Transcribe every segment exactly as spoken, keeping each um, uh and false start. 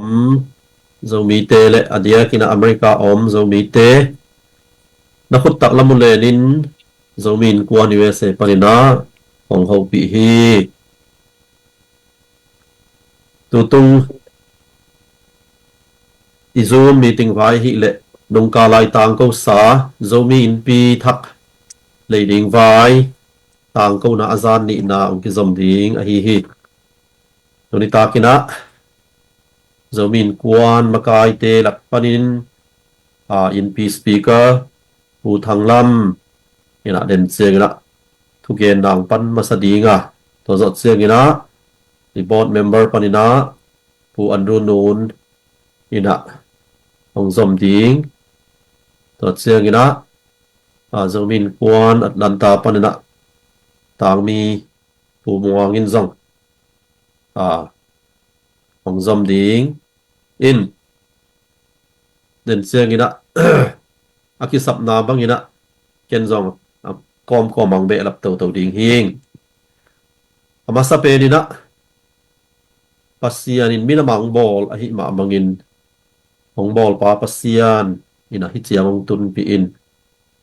om Zomite le a diakin ah America om Zomite na khut tak lam uh lenin Zomi Innkuan U S A panin ah hong hopih hi. Tutung i Zoom meeting vai hi leh nungka lai tangkosa Zomi Innpi thak lei ding vai tangkona a zan nihna hong kizom ding ahi hi. Tuni takin ah Zomi Innkuan makaite lak panin, aa, Innpi speaker Pu Thang Lam in ah den ciangin ah thugen nang pan masa ding a, tua zawh ciangin ah i board member panin ah Pu Andrew Nun in ah hong zom ding. Tua ciangin ah, aa, Zomi Innkuan Atlanta panin ah tangmi Pu Muang in zong, aa, hong zom ding in, den ciangin ah a kisapna bangin ah ken zong, aa, kawmkawm hong behlap toto ding hing. A masa penin ah Pasian in minam a hong bawl ahih mah bangin hong bawlpa Pasian in ah hih ciang hong tunpih in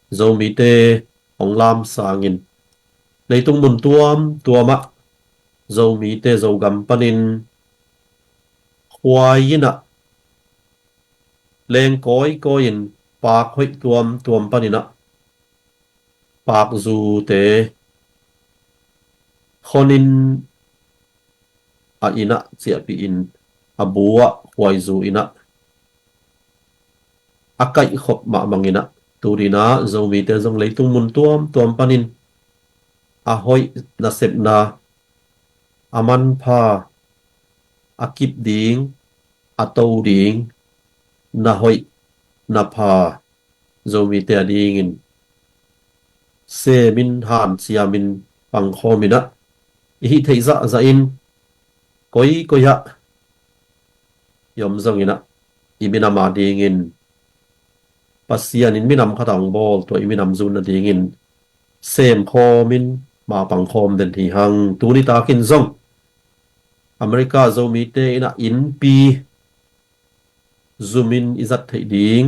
Zomite hong lamsangin leitung mun tuamtuam ah Zomite Zogam panin khuai in ah leng kawikawi in paak hoih tuamtuam panin ah paakzute khonin a inn ah ciahpih in a bu ah khuaizu in ah a kaihkhop mahmah in ah tu ding ah Zomite zong leitung mun tuamtuam panin a hoih nasepna, a manpha, a kip ding, a to ding na hoih na pha Zomite a dingin semin hanciamin pangkhawmin ah i hih theih zahzah in koikoi ah i om zongin ah i minam a dingin Pasian in minam khat a hong bawl tua i minam zun nadingin semkhawmin mapangkhawm den hi hang. Tuni takin zong America Zomite in ah innpi zumin i zat theih ding,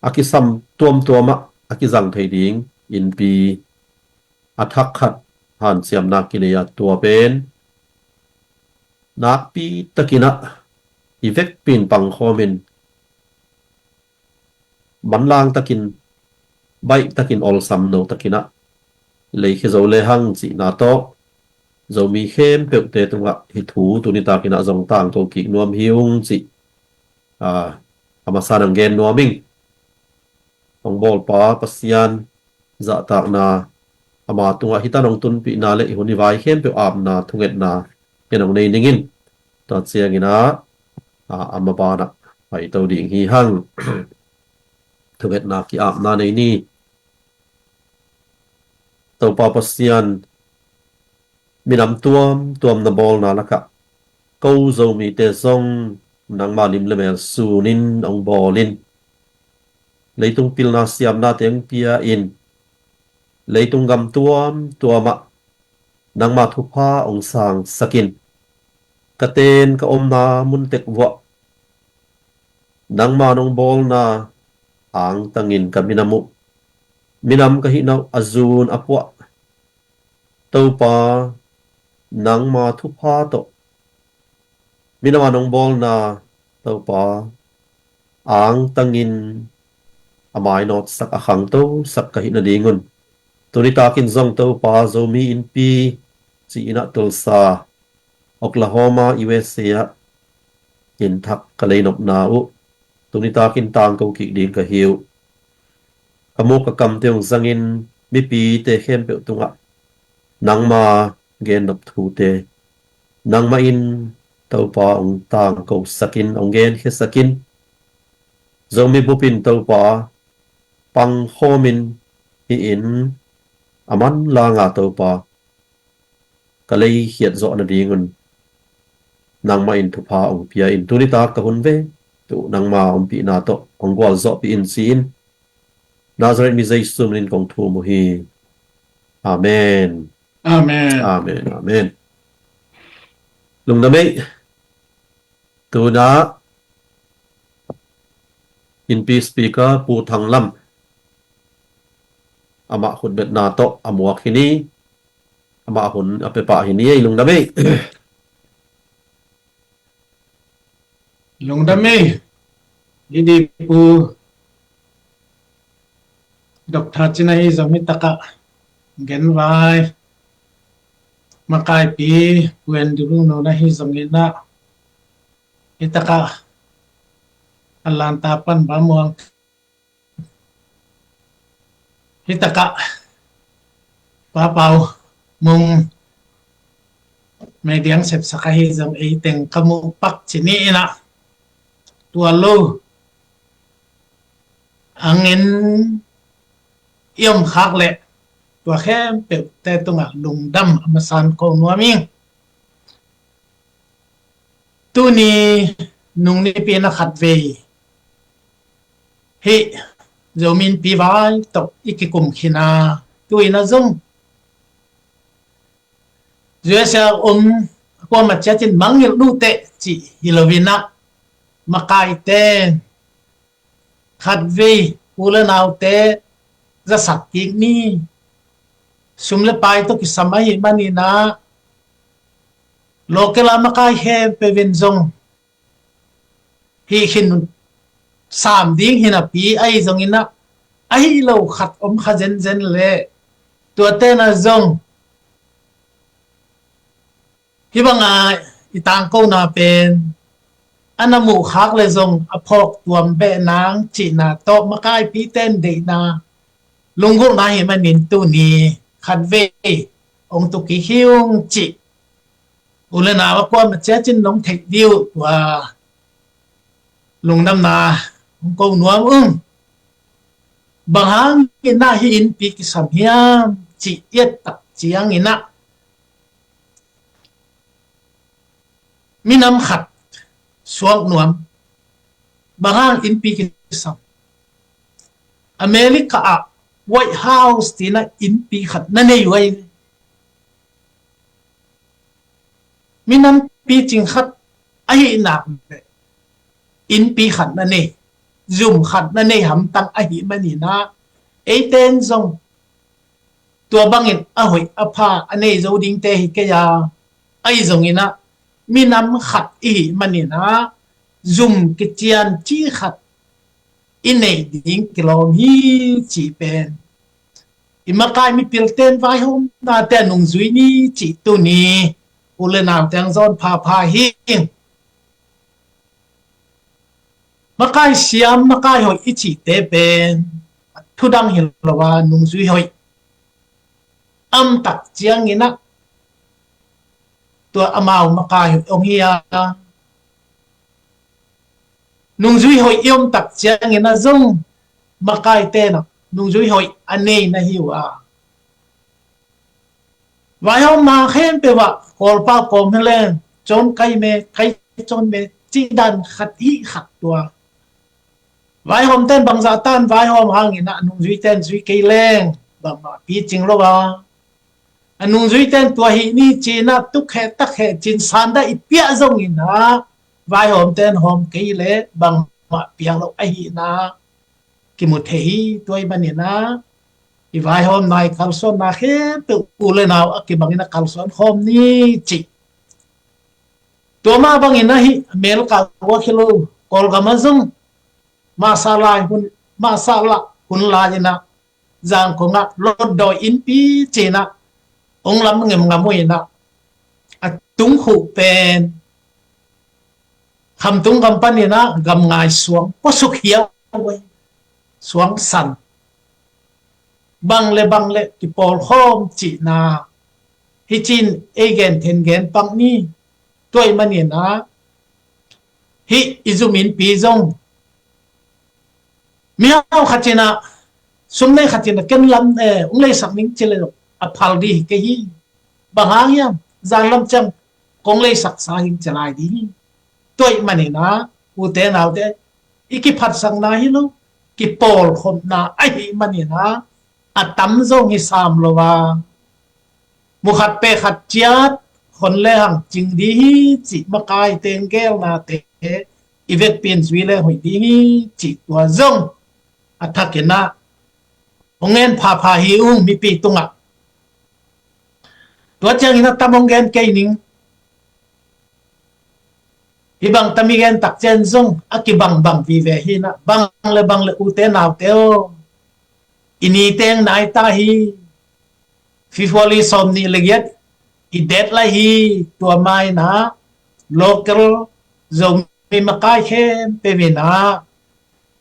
a kisam tuamtuam ah a kizang thei ding innpi a thak khat hanciamna kinei a, tua pen nakpi takin ah i vekpi in pangkhawmin manlang takin, baih takin, olsam no takin ah leikhia zo lehang cihna tawh Zomi khempeuhte tungah hih thu tuni takin ah zong tangko kik nuam hi ung cih, aa, a masa nang gen nuam ing. Hong bawlpa Pasian zahtakna, ama tungah hih tan hong tunpihna le i hun i vai khempeuh apna, thungetna ken hong nei ning in. Tua ciangin ah, aa, a maban ah paito ding hi hang. Thungetna ki-apna nei ni. Topa Pasian, minam tuamtuam na bawlna lakah ko Zomite zong nangma lim le mel sunin hong bawlin, leitung pilna siamnate hong pia in, leitung gam tuamtuam ah nangma thupha hong sangsakin, ka ten ka omna mun tek vuah nangma nong bawlna angtangin ka minam uh, minam ka hihna uh a zun a puah Topa, nangma thupha tawh minam a nong bawlna Topa angtangin a mainawtsak, a khangtosak ka hih nadingun, tuni takin zong Topa, Zomi Innpi ci-in ah Tulsa, Oklahoma, U S A ah inn thak ka lei nopna uh tuni takin tangko kik ding ka hi uh. Ka muk ka kamte hong zangin mipite khempeuh tungah nangma gennop thute nangmah in Topa hong tangkosakin, hong genkhiasakin, Zomi bupin Topa pangkhawmin hih in a manlanga Topa ka leikhiat zawh nadingun nangmah in thupha hong pia in, tuni tak ka hun ve tuh nangma ompihna tawh hong gualzawhpih in ci-in Nazareth mi Jesu minin kong thum uh hi. Amen. Amen. Amen. Amen. Lungdam ei. Tuna innpi speaker Pu Thang Lam, amah khutbetna tawh a muak hi ni. Amah hun a pia pah hi ni. Ei, lungdam ei. Lungdam ei. Hih di Pu Doctor Cin ahi zong hi takah genvai makaipi Pu Andrew Lungnon ahi zong in ah hi takah Atlanta pan Bamuang, hi takah Papau Mung mediang sepsak ahi zong ei teng ka muh pak ci ni in ah, tua lo angin i om khak leh tua khempeuhte tungah lungdam a masa in ko nuam ing. Tuni nung nipi na khatvei hih Zomi Innpi vai tawh i kikum khin a, tu in ah zong U S A om a kuamah ciatin mangngilh nuhteh cih hi lo in ah, makaite khatvei u le naute zasak kik ni. Sum le pai tawh kisam ahih manin ah, local a makai khempeuh in zong hih khin sam ding hi napi ahi zong in ah, ahi lo khat om kha zenzen leh tuate na zong hih banga i tangkona pen a na muh khak le zong a phawk tuam beh nang cihna tawh makaipite in deihna lunggulhna hi manin tuni khatvei ong tu kik hi ung cih u le nau a kuamah ciatin nong theih dih uh tua lungdamna hong ko nuam ung. Bang hangin ah hih innpi kisam hiam cih i et tak ciangin ah, minam khat suak nuam. Bang hang innpi kisam? America ah White House ci-in ah innpi khat na nei uh ahi. Minam picing khat ahih nak leh innpi khat na nei, zum khat na nei hamtang ahih manin ah, eite in zong tua bangin a hoih a pha a nei zo dingte hi kei a, ahi zongin ah minam khat i hih manin ah zum kician ci khat i neih ding kilawm hi cih pen i makai mipilte'n vaihawmnate a nungzui ni cih tuni u le nau teng zawn phapha hi. Makai siam, makai hoih i cihte pen a thudang hi lo a, nungzui hoih a om tak ciangin ah tua amau makai hoih hong hi a, nungzui hoih i om tak ciangin ah zong makaite'n ah nungzui hoih a nei na hi uh a, vaihawmna khempeuh ah Kawlpau kawm hi leng, cawn kai me, kai cawn me, cih dan khat hi khat tua. Vaihawmte'n bangzah tan vaihawm hangin ah a nungzuite'n zui kei leng bangmah picing lo a, a nungzuite'n tua hi ni ci-in ah tukheh takheh ci-in sandah i piah zongin ah vaihawmte'n hawm kei leh bangmah piang lo ahihna kimu thei hi. Tua ahih manin ah i vaihawmna i kalsuanna khempeuh u le nau a kibangin ah kalsuan khawm ni cih. Tua mah bangin ah hih America uah hi lo, Kawlgam ah zong masa lai hun, masa lah hun lai-in ah Zangkong ah Lotdawi innpi ci-in ah hong lam ngemngam uh in ah, a tungkhuh pen Khamtung gam panin ah Gamngai suang puasuk hiau, suang san, bang le bang le kipawlkhawm cihna hi ci-in ei gen then gen pak ni. Tua ahih manin ah hih i zum innpi zong mihau khat in ah, sum nei khat in ah ken lam, eh, hong leisak ning ci leh a phal ding hi kei hi. Bang hang hiam? Zan lam ciang kong leisaksa hing ci lai ding hi. Tua ahih manin ah ute naute, i kiphatsakna hi lo, kipawlkhopna ahih manin ah a tam zong hi sam lo a, mu khat peh khat ciat hon le hang cing ding hi cih makai teng gelnate i vekpi in zui le hoih ding hi cih tua zong a thakin ah hong ngen phapha hi ung mipi tungah. Tua ciangin a tam hong gen kei ning. Hih bang tam i gen tak ciang zong a kibangbang vive hi nah, bang le bang le ute naute aw, i ni teng nai ta hi. February sawm nih le giat i date lai hi. Tua mai nah local Zomi makai khempeuh in ah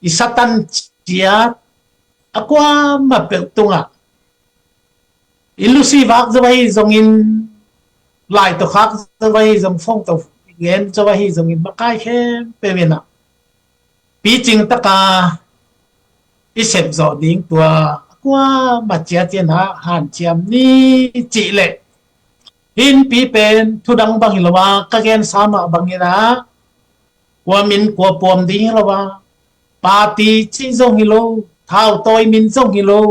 i Satan ciat a kuamah peuh tungah i lusi vak zo ahi zongin, lai tawh khak zo ahi zong, phone tawh gen zo ahi zongin, makai khempeuh in ah picing taka i sep zawh ding tua a kuamah ciat in ah hanciam ni cih leh, hih innpi pen thudang bang hi lo a, ka gensa mah bangin ah kua min kua puam ding hi lo a, party cih zong hi lo, thautawi min zong hi lo,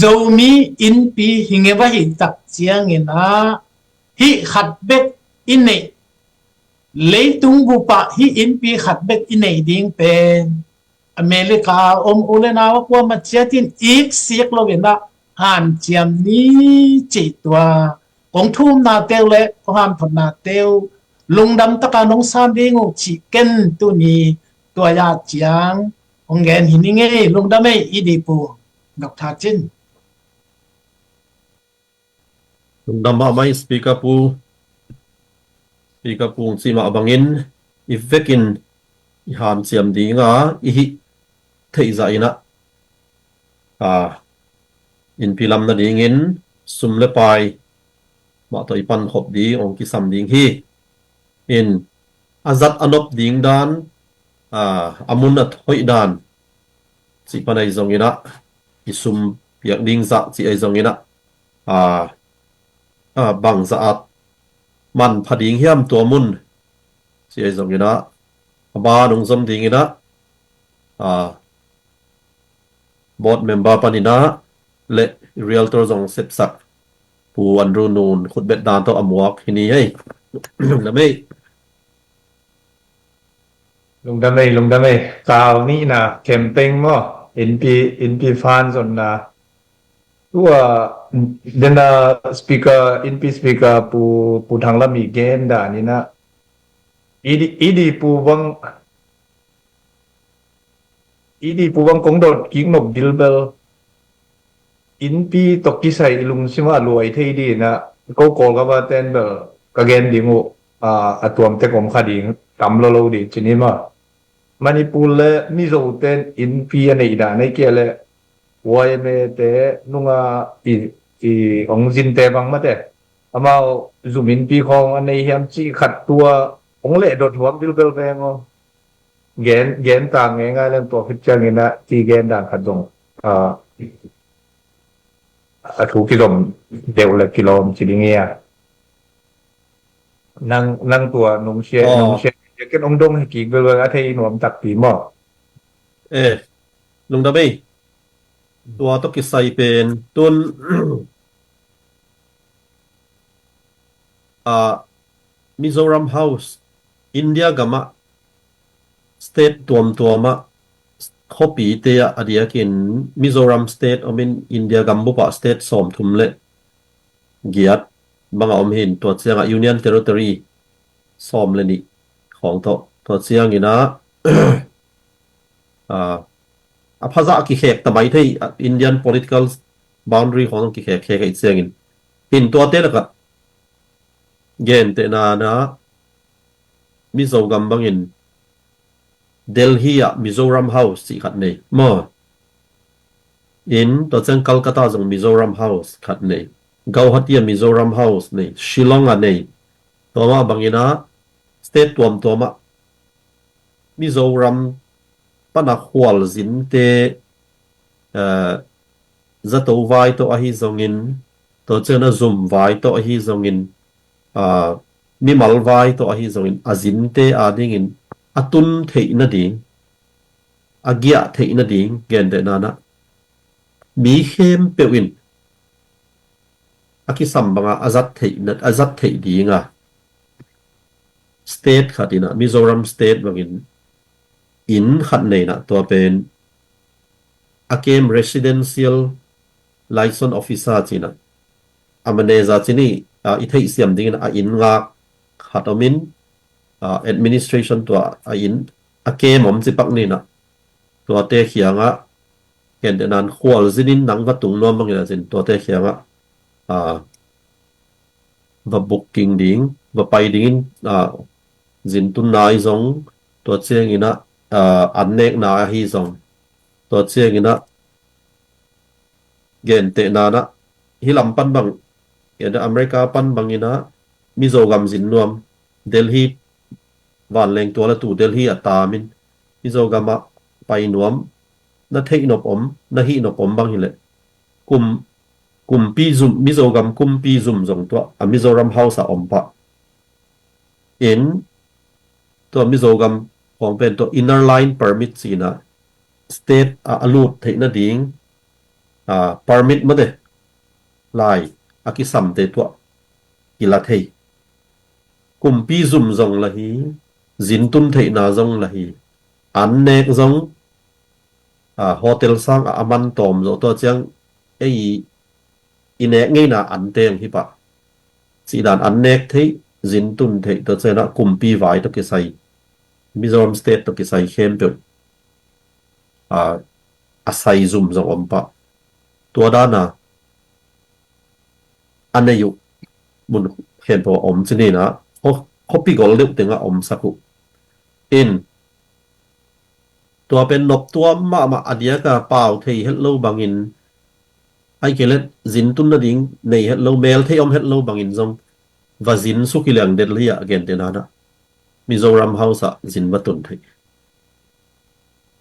Zomi innpi hi ngei va hi tak ciangin ah hih khat bek i neih, leitung bupah hih innpi khat bek i neih ding pen America a om u le nau a kuamah ciat in iksik loin ah hanciam ni cih tua kong thumnate uh le kong hanthotnate uh lungdam taka nong san ding uh cih ken tuni tua ah ciang hong gen hi ning ei. Lungdam ei, i dihpu Doctor Cin. Lungdam mahmah ei, Speaker Pu. Speaker Pu hong cih mah bangin i vekin i hanciam ding a, i hih theih zah in ah, a, innpi lam nadingin sum le pai mah tawh i pankhop ding hong kisam ding hi. In a zat a nop ding dan, a, a mun a hoih dan cih pan ahi zongin ah, i sum piak ding zah cih ahi zongin ah, a, a, bangzah a manpha ding hiam tua mun cih ahi zongin ah, a ban hong zom dingin ah, a, board member panin ah le realtor zong sepsak Pu Andrew Nun khutbet dan tawh a muak hi ni hei. Lungdam ei. Lungdam ei, lungdam ei. Kau nihna campaign maw, innpi, innpi fan zonna. Tua dena speaker, innpi speaker Pu, Pu Thang Lam i gen dan in ah, i di, i dihpu bang, i dihpu bang kong dot kik nop bilbel, innpi tawh kisai i lungsim ah luai thei ding in ah, ko Kawlgam a ten bel ka gen ding uh, a, a tuamtek om kha ding, tam lo lo ding ci ni maw. Manipur le Mizo ten innpi a neih dan ei kia le Y M A te nunga i, i hong zinte bang mate, amau zum innpi khawng a nei hiam cih khat tua hong leh dot huam bilbel veng aw. Gen, gen ta ngeingai leng tua khit ciangin ah ti gen dan khat zong, a, a thu kizom deuh le kilawm ci ding hi a. Nang, nang tua nong share, nong share ken hong dong hi kik bel a thei nuam takpi maw. Eh, lungdam ei. Tua tawh kisai pen tun, a, Mizoram House, India gamah state tuamtuamah, khuapite ah a diakin Mizoram state omin India gam bupah state sawmthum le giat bangah om hin, tua ciangah Union Territory sawm le nih khawng tawh, tua ciangin ah, ah, a phazah kikhek ta mai thei, ah, Indian political boundary khawng kikhek khek ahih ciangin. Hin tuate lakah gentehna na Mizo gam bangin Delhi ah Mizoram House cih khat nei maw. In tua ciang Calcutta zong Mizoram House khat nei. Guwahati ah Mizoram House nei. Shillong ah nei. Tua mah bangin ah state tuamtuamah Mizoram pana khualzinte, eh, zato vai tawh ahi zongin, tua ciang a zum vai tawh ahi zongin, ah, mimal vai tawh ahi zongin, a zinte adingin a tun theih nading, a giah theih nading, gentehna na mi khempeuh in a kisam banga a zat theih, a zat theih dinga state khat inah, Mizoram state bangin inn khat nei inah, tua pen a kem residential liaison officer ci inah, a manager ci ni, a, i theihsiam dingin a inn ngak khat om in, a, administration tua a inn a kem om ci pak ni inah, tuate khiangah, gentehna in khualzinin nang va tung nuam bangin a zin, tuate khiangah, a, va booking ding, va pai dingin, a, zin tunna ahi zong, tua cianginah, a, an nekna ahi zong, tua cianginah, gentehna inah, hih lam pan bang, genteh America pan banginah, Mizo gam zin nuam, Delhi, vanleng tual a tu Delhi a tamin, Mizo gamah pai nuam, na theih nop om, na hih nop om bang hileh, kum, kumpi zum, Mizo gam kumpi zum zong tua, a Mizoram House ah om pah. In, tua Mizo gam khawng pen tua Inner Line Permit ci inah, state ah a lut theih nading, a, permit mate, lai a kisamte tua kila thei. Kumpi zum zong la hi, zin tun theihna zong la hi, an nek zong, a, hotel sang a, a man tawm zawh tua ciang, ei i nek ngeina an teng hi pah. Cih dan an nek theih, zin tun theih, tua cianah kumpi vai tawh kisai, Mizoram state tawh kisai khempeuh, a, a sai zum zong om pah. Tua dana a nei uh mun khempeuh a om ci ni inah, khaw, khuapi gol deuh tengah omsak uh. In, tua pen noptuam mahmah, a diaka pau thei het lo bangin, ai kelet zin tun nading nei het lo, mel thei om het lo bangin zong va zin suk hi leng, Delhi ah, gentehna inah, Mizoram House ah zin va tun thei.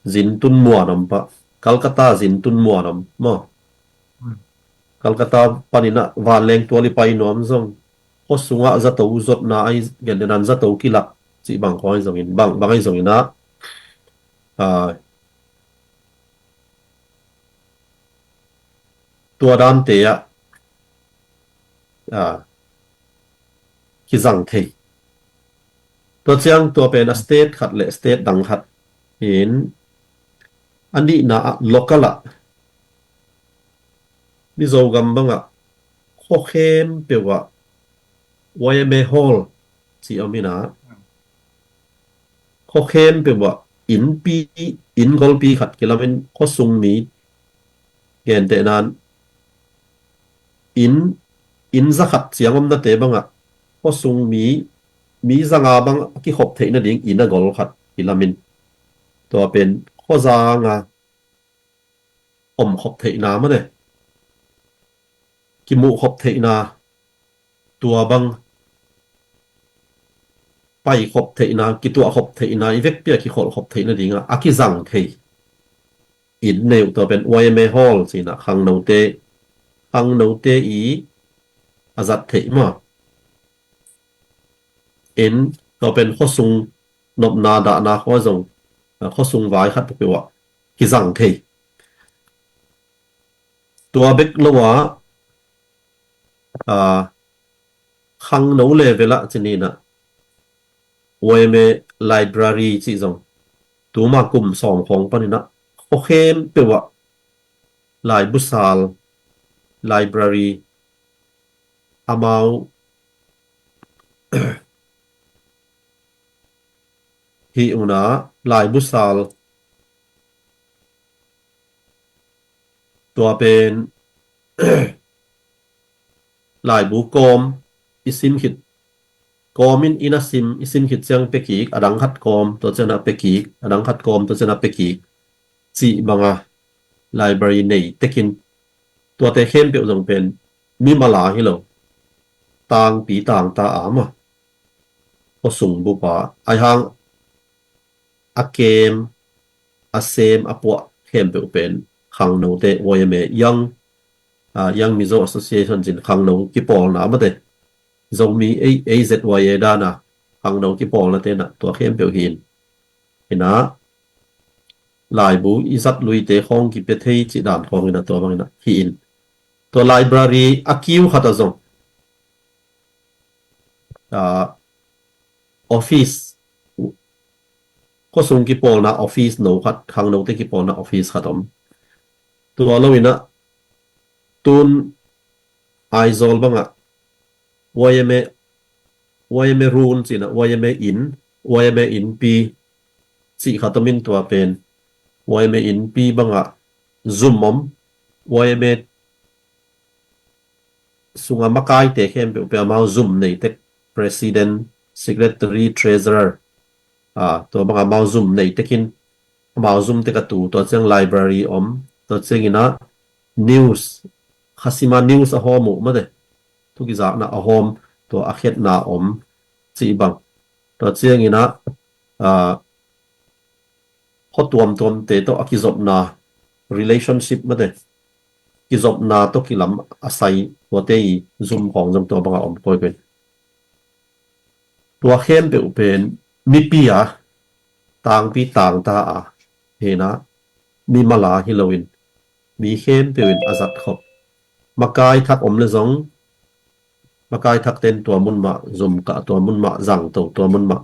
Zin tun muan om pah. Calcutta zin tun muan om maw? Hmm. Calcutta paninah vanleng tual i pai nuam zong, khuasungah zato zotna ahi, gentehna in zato kilak cih bang khawng ahi zongin, bang, bang ahi zonginah, a, tua dante ah, a, kizang thei. Tua ciang tua pen a state khat le state dang khat in, a nihna ah local ah, Mizo gam bangah, khaw khempeuh ah, Y M A Hall ci om inah, khaw khempeuh ah, innpi, inn golpi khat kilamin, khuasung mi, gentehna in, inn, inn zakhat ciang omnate bangah, khuasung mi, mi zanga bang a kikhop theih nading inn a gol khat kilamin, tua pen khuazanga om khop theihna mate, kimuh khop theihna, tua bang pai khop theihna, kituah khop theihna, i vekpi a kikholh khop theihna dinga a kizang thei inn nei uh, tua pen Y M A Hall ci inah, khangnote, khangnote i a zat theih maw? In, tua pen khuasung nopna dahna khawng zong, a, khuasung vai khat peuhpeuh ah kizang thei. Tua bek lo ah, a, khangno level ah ci ni inah, Y M A library cih zong, tuma kum sawm khawng paninah, khaw khempeuh ah, laibu sal, library, amau, hih unah, laibu sal, tua pen, laibu kawm, i sim khit, kawmin inn a sim, i sim khit ciang pia kik, a dang khat kawm, tua cianah pia kik, a dang khat kawm, tua cianah pia kik, cih banga library nei tekin, tuate khempeuh zong pen mimal a hi lo, tangpi tangta a maw, khuasung bup a, aihang a kem, a sem, a puah khempeuh pen khangnote, Y M A, Young, a, Young Mizo Association cin khangno kipawlna mate, Zomi, A Z Y A dana khangno kipawlna tenah tua khempeuh hi in. Inah, laibu i zat luite khawng kipia thei cih dan khawng inah, tua bang inah hi in. Tua library a kiu khat a zong, ah, office, khuasung kipawlna office no khat, khangnote kipawlna office khat om. Tua lo inah tun Aizawl bangah Y M A, Y M A run cinah Y M A inn, Y M A innpi cih khat om in, tua pen Y M A innpi bangah zum om, Y M A sunga makaite khempeuh pia amau zum neitek, president, secretary, treasurer, a, tua banga amau zum neitekin amau zum tek a tu, tua ciang library om, tua cianginah news, khasima news a hawm uh mate, thukizakna a hawm, tua a khiatna om cih bang. Tua cianginah, a, khuatuamtuamte tawh a kizopna, relationship mate, kizopna tawh kilam a sai tuate i zum khawng zong tua banga om koikoi. Tua khempeuh pen mipi a tangpi tangta a hena, mimala hi loin mi khempeuh in a zat khop. Makai thak om le zong, makai thak ten tua mun mah zumkah, tua mun mah zangto, tua mun mah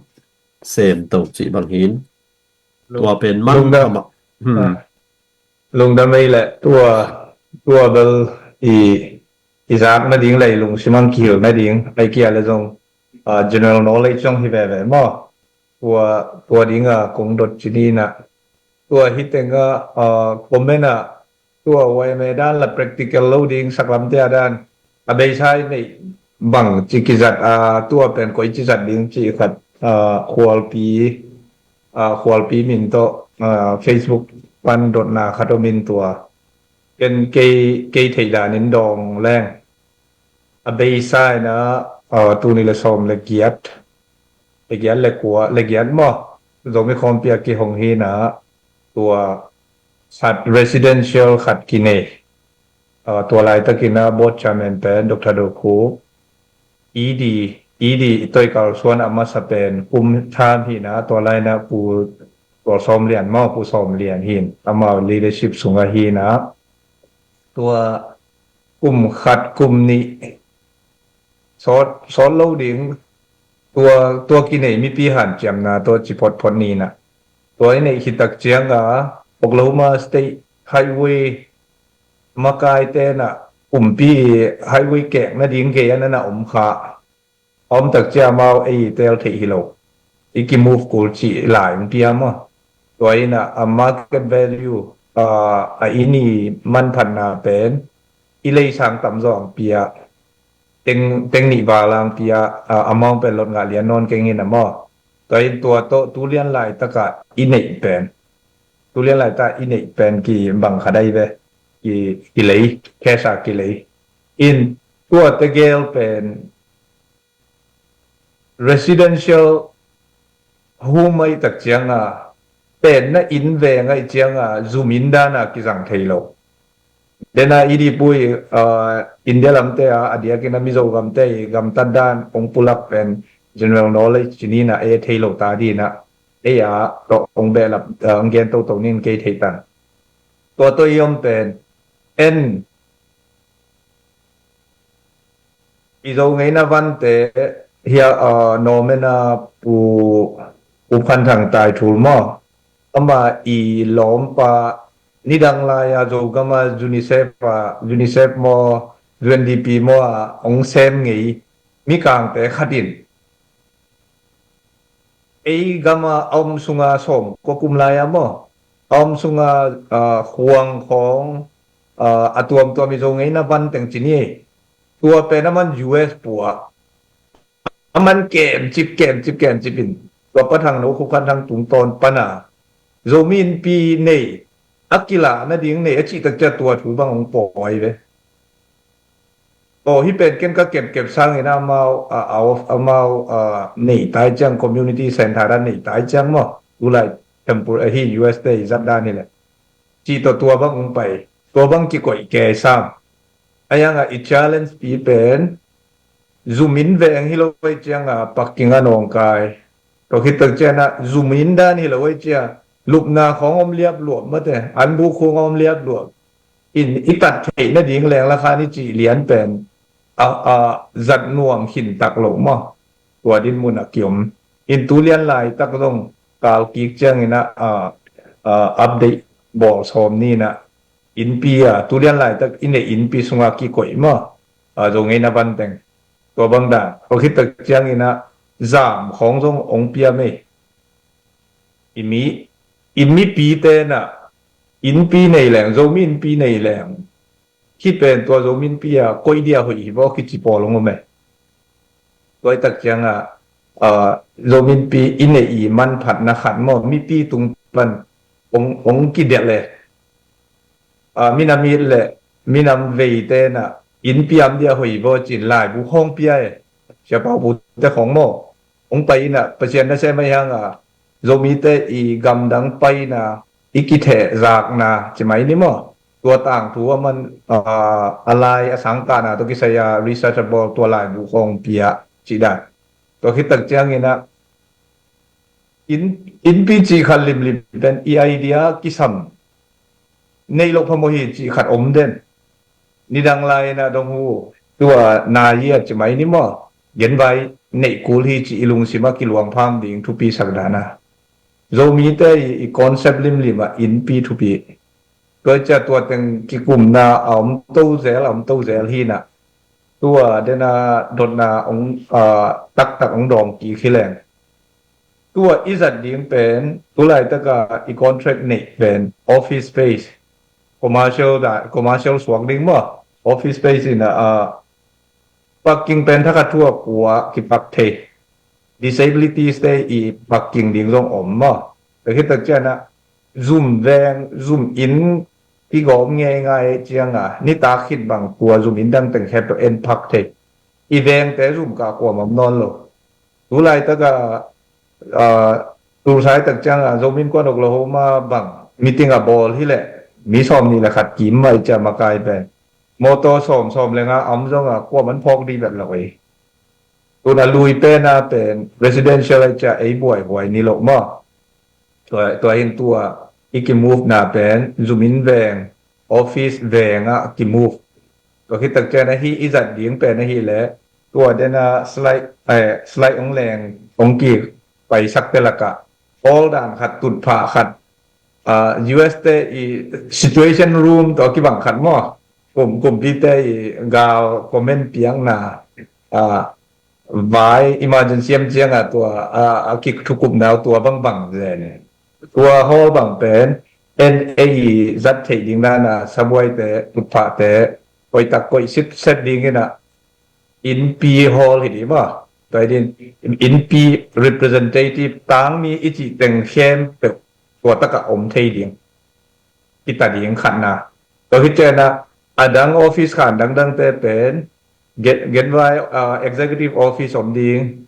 semto cih bang hin. Tua pen man lungdam. Lungdam ei le tua, tua bel i, i zak nading le i lungsim ang kihil nading, ei kia le zong, ah, general knowledge zong hi veve maw. Tua, tua dinga kong dot cininah. Tua hitenga, ah, comment ah, tua Y M A dan la practical lo ding saklamte a dan a beisai neih bang ci kizat a, tua pen koi ci zat ding ci khat, ah, khualpi, ah, khualpi min tawh, ah, Facebook pan dotna khat om in tua. Ken kei, kei theih danin dawng leng. A beisai na, ah, tuni le sawm le giat. Le giat le kua, le giat maw. Zomi khawmpi a kihong hi na tua khat residential khat kinei. Ah, tua laitakin a board chairman pen Doctor Do Khup, E D, E D i toikal suan a masa pen kum tham hi na, tua laina Pu Tual Sawm Lian maw, Pu Sawm Lian hin, amau leadership sunga hi na. Tua kum khat kum nih sawt, sawt lo ding, tua, tua kinei mipi hanciamna tua ci photphot ni na. Tua i neih khitak cianga Oklahoma State Highway makaite na kumpi highway kek nading gei a nana om kha. A om tak cia amau ei tel theih hi lo. I ki move kul cih lai ong pia maw. Tua ina a market value, ah, a inn i manphatna pen i leisang tamzaw ang pia. Teng, teng nih val ang pia, ah, amount pen lot ngah lian nawn keng ina maw. Tua in tua tawh tu lian laitaka i neih pen, tu lian laitaka i neih pen ki bang kha dai ve. Ki, ki lei, cash a ki lei. In tua tegel pen residential home a i tak cianga, penna inn veng a i cianga, zum inn dana kizang thei lo. Dena i dipui, ah, India lamte a, a diakin a Mizo gamte i gamtat dan ong pulak pen general knowledge cinina e thei lo ta dina. Ei a tawh ong behlap, ah, ong gen toto nin kei thei tan. Tua tawh i om pen en i Zo ngeina vante hia, ah, Norman a Pu, Pu Phan Thang Tai Thul maw. Ama i lawmpa nidang lai a Zogam a UNICEF a, UNICEF maw, U N D P maw a ong sem ngei mikangte khatin ei gama a om sunga sawm kua kum lai a maw, a om sunga, ah, khuang khawng, ah, a tuamtuam i Zo ngeina van teng ci ni. Tua pen a man U S pua a man kemcip, kemcip, kemcip in tua Pa Thang no Khup Khan Thang tungtawn pana Zomi Innpi nei a kila nading nei a cih tak cia tua thu bang ong pawi ve. Aw, hih pen ken ka kepkep sangin amau, a, a, amau, a, nei tai ciang, community center a nei tai ciang maw. Tulai tempur, a, hi U S te i zat dan hi le. Ci tawh tua bang ung pai, tua bang kikoih kei sam. A yang a i challenge pi pen, zum in veng hi lo ai ciang a, parking a nawngkai. Tua khit tak ciang a, zum in dan hi lo ai ciang, lupna khawng om liap luap mate, an bu khawng om liap luap. in i tat theih nading leng la khan i cih lian pen a, a zat nuam khin tak lo maw? Tua din mun a kiom in tu lian laitak zong kal kik ciangin a, a, a update bawl sawm ni in a, innpi a tu lian laitak i neih innpi sunga kikoih maw? A, zo ngeina vanteng tua bang dan. Tua khit tak ciangin a zam khawng zong ong pia mei. I mi, i mipi te na innpi nei leng, Zomi innpi nei leng, khi pen tua Zomi innpi a koih dia hoih hi baw kici pawl ong om e. Tua i tak ciang a, a, Zomi innpi i neih i manphatna khat maw, mipi tung pan ong, ong kidelh e. A, minam it le minam vei te na innpi am dia hoih baw cin laibu hong pia e. Sia pau bu te khong maw, ong pai in a Pasian na sem mai hang a, Zomi te i gamdang pai na, i kitheh zakna ci mai ni maw? Tua tangthu a man, a, a lai a sangkahna tua kisai a research a bawl tua laibu khong pia ci dan. Tua khit tak ciangin a, in, innpi cih khat limlim pen i idea kisam nei lo phamawh hi cih khat om den. Nidang lai in a dong hu tua na ia ci mai ni maw? Genvai neih kul hi cih i lungsim a kiluang pham ding thupi sak dan a. Zomi te i, i concept limlim a innpi thupi. Tua cia tua teng kikumna a om to zel, a om to zel hi na. Tua den a dotna ong, a, taktak ong dawng kik hi leng. Tua i zat ding pen, tu laitak a i contract neih pen, office space, commercial da, commercial suak ding maw, office space in a, a, parking pen thakhat thu a kua kipak thei. Disabilities te i parking ding zong om maw. Tua khit tak ciang a, zum veng, zum inn kigawm ngeingai ciang a, nitak khit bang tua zum inn dang teng khep tawh en phak thei. I veng te zum kah kuamah om nawn lo. Tu laitak a, a, tulsai tak ciang a, Zomi Innkuan Oklahoma bang meeting a bawl hi leh, mi sawm nih le khat kim mai cia makai pen. Motor sawm, sawm le nga am zong a, kuamah phawk dih vet lo hi. Tun a lui pen a pen, residential ai cia ei buaihuai ni lo maw? Tua, tua hin tua, i kimove na pen, zum inn veng, office veng a kimove. Tua khit tak ciang a hi i zat ding pen a hi leh, tua den a slide, eh, slide ong leng, ong kik, paisak te lak a. Hall dan khat, tutphah khat, a, U S te i situation room tua kibang khat maw. Kum, kumpi te i gal comment piakna, a, vai emergency am ciang a tua, a, a kik thukupna tua bangbang zen. Tua hall bang pen, en ei zat theih ding dan a, sabuai te, tutphah te, koih tak koih sipset ding in a, innpi hall hi ding maw. Tua hi ding, innpi representative tangmi i cih teng khempeuh tua tak a om thei ding. Kita ding khatna. Tua hi ciang a, a dang office khan dangdang te pen, gen, genvai, a, executive office om ding.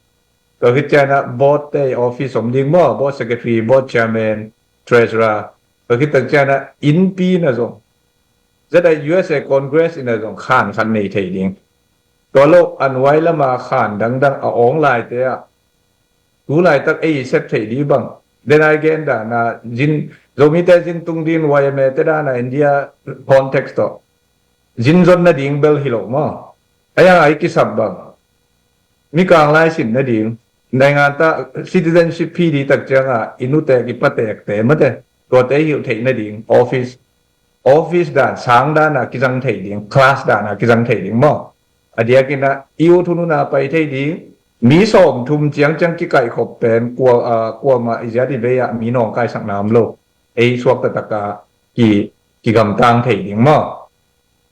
Tua hi ciang a, board te office om ding maw, board secretary, board chairman, treasurer. Tua hi tak ciang a, innpi na zong. Zeta U S A Congress in a zong khan khat nei thei ding. Tua lo a nuai lam a khan dangdang a awng lai te a. Tu laitak ei sep thei ding bang. Den ai gen dan a zin, Zomi te zin tung ding Y M A te dan a India context tawh. Zin zon nading bel hi lo maw. A yang ai kisap bang. Mikang lai sin nading. Naingan ta citizenship phi ding tak ciang a, i nutek i patek te mate. Tua te hilh theih nading. Office. Office dan, sang dan a kizang thei ding. Class dan a kizang thei ding maw. A diakin a, i ut hun hun a pai thei ding. Mi sawm thum ciang ciang kikaih khop pen, kua, a, kuamah i ziat i vei a, mi nawngkaisakna om lo. Ei suak taktak a, ki, kigamtang thei ding maw.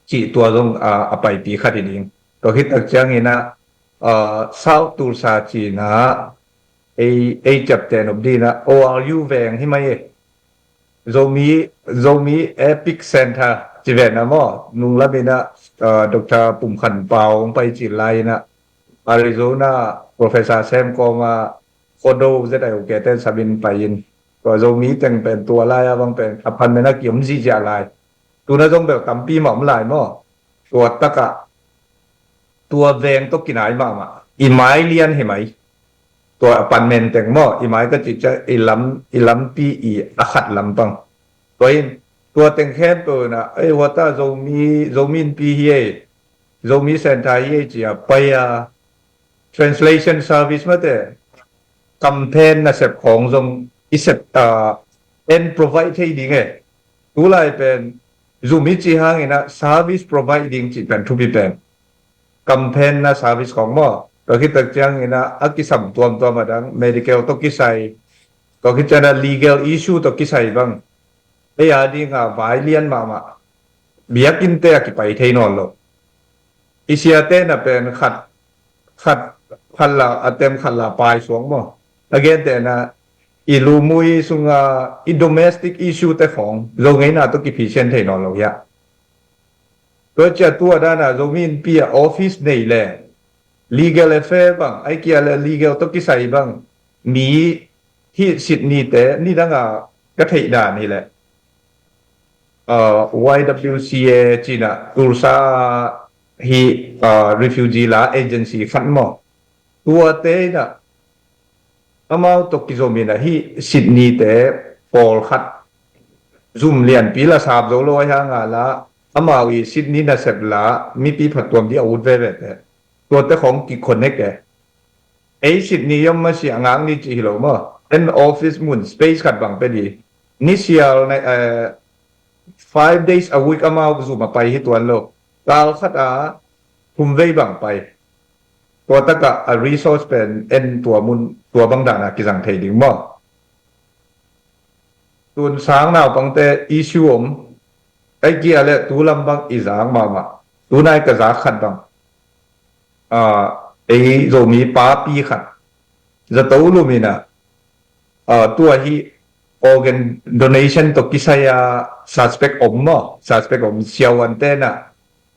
Cih tua zong, a, a paipi khat hi ding. Tua khit tak ciangin a, a, South Tulsa cina, ei, ei ciapteh nop ding a, O R U veng hi mai e. Zomi, Zomi Epic Center, ci ven a maw, nunglam in a, a, Doctor Pum Khan Pau hong pai cil lai in a, Arizona, Professor Sam Kawma, Kodo, Z I O K ten sabin pai in. Tua Zomi teng pen tua lai a bang pen, a pan men a kiom zihziah lai. Tuna zong bel tampi mah om lai maw. Tua takah, tua veng tawh kinai mahmah. I mai lian hi mai. Tua a pan men teng maw, i mai ka cih ciang, i lam, i lampi i a khat lampang. Tua in, Tua teng khempeuh in ah, ei, hua ta Zomi, Zomi Innpi hi ei, Zomi Center hi ei ci a pai a, translation service mate, campaign nasep khawng zong i sep, ah, en provide thei ding e. Tulai pen Zomi ci hangin ah service provide ding ci pen thupi pen campaign na service khawng maw. Tua khit tak ciangin ah a kisam tuamtuam a dang medical tawh kisai, tua khit ciangin ah legal issue tawh kisai bang, ei a ding a vai lian mahmah, biakinnte a kipai thei nawn lo. I siate na pen khat, khat, khat la a tem khat la pai suak maw. A gentehna, i lumui sunga i domestic issue te khawng Zo ngeina tawh kiphisian thei nawn lo hiah. Tua cia tua dana Zomi Innpi a office nei le legal affair bang, ai kia le legal tawh kisai bang, mi hi Sydney te nidanga ka theih dan hi le, uh, Y W C A cina Tulsa hi, uh, refugee la agency khat maw. Tuate ina amau tawh kizom ina hi Sydney te pawlkhat zum lianpi la sap zo lo ai hanga la, amau i Sydney nasep la mipi phattuam di a ut veve te. Tuate khawng ki connect e. Ei Sydney yom masi a ngak ni ci hi lo maw. En office mun space khat bang pe di. Ni sial na, eh, five days a week amau zum a pai hi tuan lo. Kal khat a thum vei bang pai. Tua taka a resource pen en tua mun tua bang dana kizang thei ding maw. Tun sang naupangte issue om, ai kia le tu lam bang i zak mahmah. Tunai ka zak khat bang, ah, ei Zomi papi khat zato lumina, ah, tua hi organ donation tawh kisai a suspect om maw, suspect om siavuante na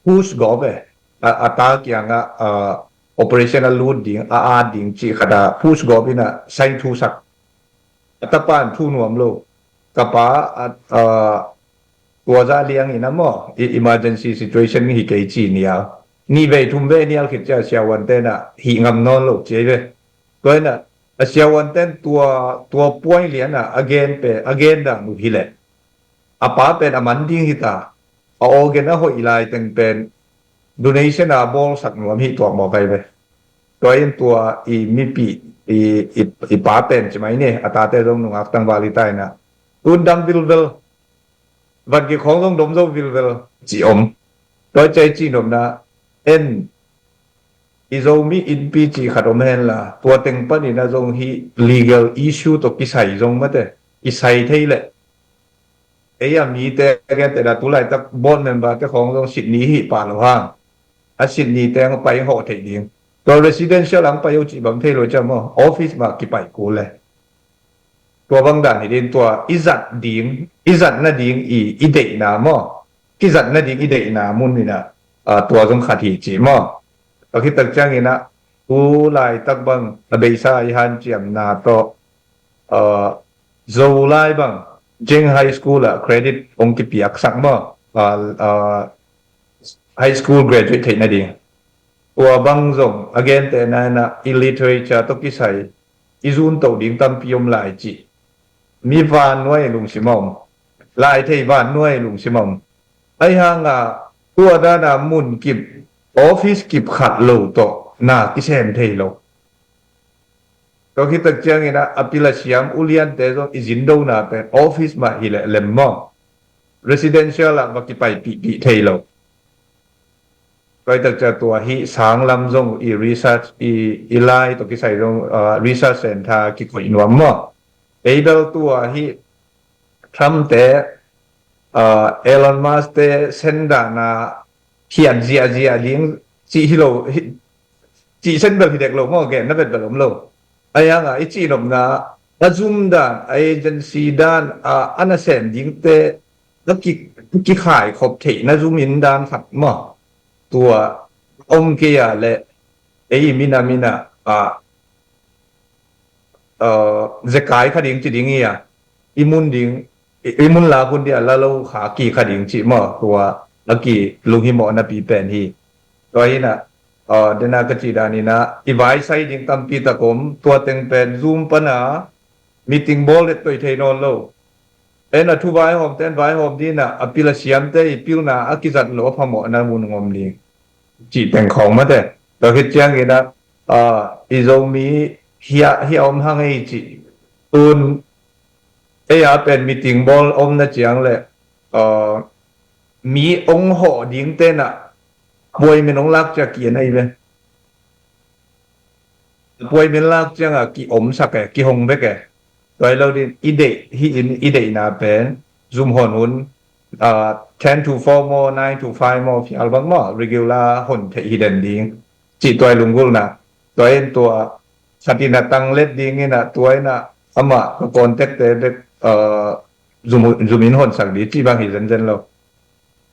push gawp e, a, a ta kianga, ah, operation a lut ding, a at ding ci khat a push gawp ina sign thusak. A tapan thu nuam lo. Ka pa, a, a, tua za liang ina maw, i, emergency situation hi kei ci nia. Ni vei thum vei nial khit cia siavuante na hi ngam nawn lo ci ve. Tua ina, a siavuante tua, tua puai liana a gen pe, a gen dan uh hi le. A pa pen a man ding hi ta. A organ a hoih lai teng pen donation a bawlsak nuam hi tuak mawk ai ve. Tua in tua i mipi i, i, i pa pen ci mai ni, a tate zong nungak tangval hi ta ina. Tun dam vilvel, van ki khawng zong dom zo vilvel ci om. Tua cai ci nopna en i Zomi Innpi ci khat om hen la, tua teng panin a zong hi legal issue tawh kisai zong mate, kisai thei le. Ei a mite a gentehna tulaitak board member te khawng zong Sydney hi pah lo hang. A Sydney te ang pai hawh theih ding. Tua residential ang pai uh cih bang thei lo ciam aw, office mah kipai kul le. Tua bang dan hi din tua i zat ding, i zat nading i, i deihna maw. Kizat nading i deihna mun ina, ah, tua zong khat hi cih maw. Tua khit tak ciangin ah, tulaitak bang a beisa i hanciamna tawh, ah, Zolai bang, Jing High School ah credit hong kipiaksak maw. Ah, ah, high school graduate theih nading. Tua bang zong, a gentehna ina i literature tawh kisai, i zun toh ding tampi om lai cih. Mi vannuai lungsim a om. Lai thei vannuai lungsim a om. Ai hanga, tua dana mun kip, office kip khat lo tawh, na kisem thei lo. Tua khit tak ciangin ah, a pil a siam uliante zong i zindona pen, office mah hi le lem maw. Residential ah va kipai pihpih thei lo. Tua i tak cia tua hi sang lam zong i research, i, i lai tawh kisai zong, ah, research center kikoih nuam maw. Ei bel tua hi Trump te, ah, Elon Musk te sendana hiat ziahziah ding cih hi lo, hi, cih sen bel hi dek lo maw, genna vetbel om lo. Ai hanga i cih nopna, a zum dan, a agency dan, a, a nasem dingte, a ki, kikhai khop theihna zum in dan khat maw. Tua om kei a le, ei i mina mina, a, a, zekai kha ding ci ding hi a, i mun ding, i, i mun lak hun dia la lo kha ki kha ding cih maw, tua a ki lunghimawh napi pen hi. Tua hi ina, a, dena ka cih dan ina, i vaisai ding tampi tak om, tua teng pen Zoom pana, meeting bawl det toi thei nawn lo. En a thu vaihawm ten vaihawm dinah a pil a siamte i pilna a kizat lo a phamawhna mun ngom ding cih teng khawng mate. Tua khit ciangin ah, ah, i Zomi hia hia om hang ei cih tun ei a pen meeting bawl omna ciang le, ah, mi ong hawh ding tenah puai min ong lak ciah kian ahi ve. Puai min lak ciangah ki omsak e, ki hong bek e. Tua hi lo din i deih hi in i deihna pen zum hon hun, ah, ten to four maw, nine to five maw, fial bang maw, regular hon theih hi den ding cih tua i lunggulhna. Tua in tua khat in a tang let ding inah tua inah amah ka contact te bek, ah, zum, zum in honsak ding cih bang hi zenzen lo.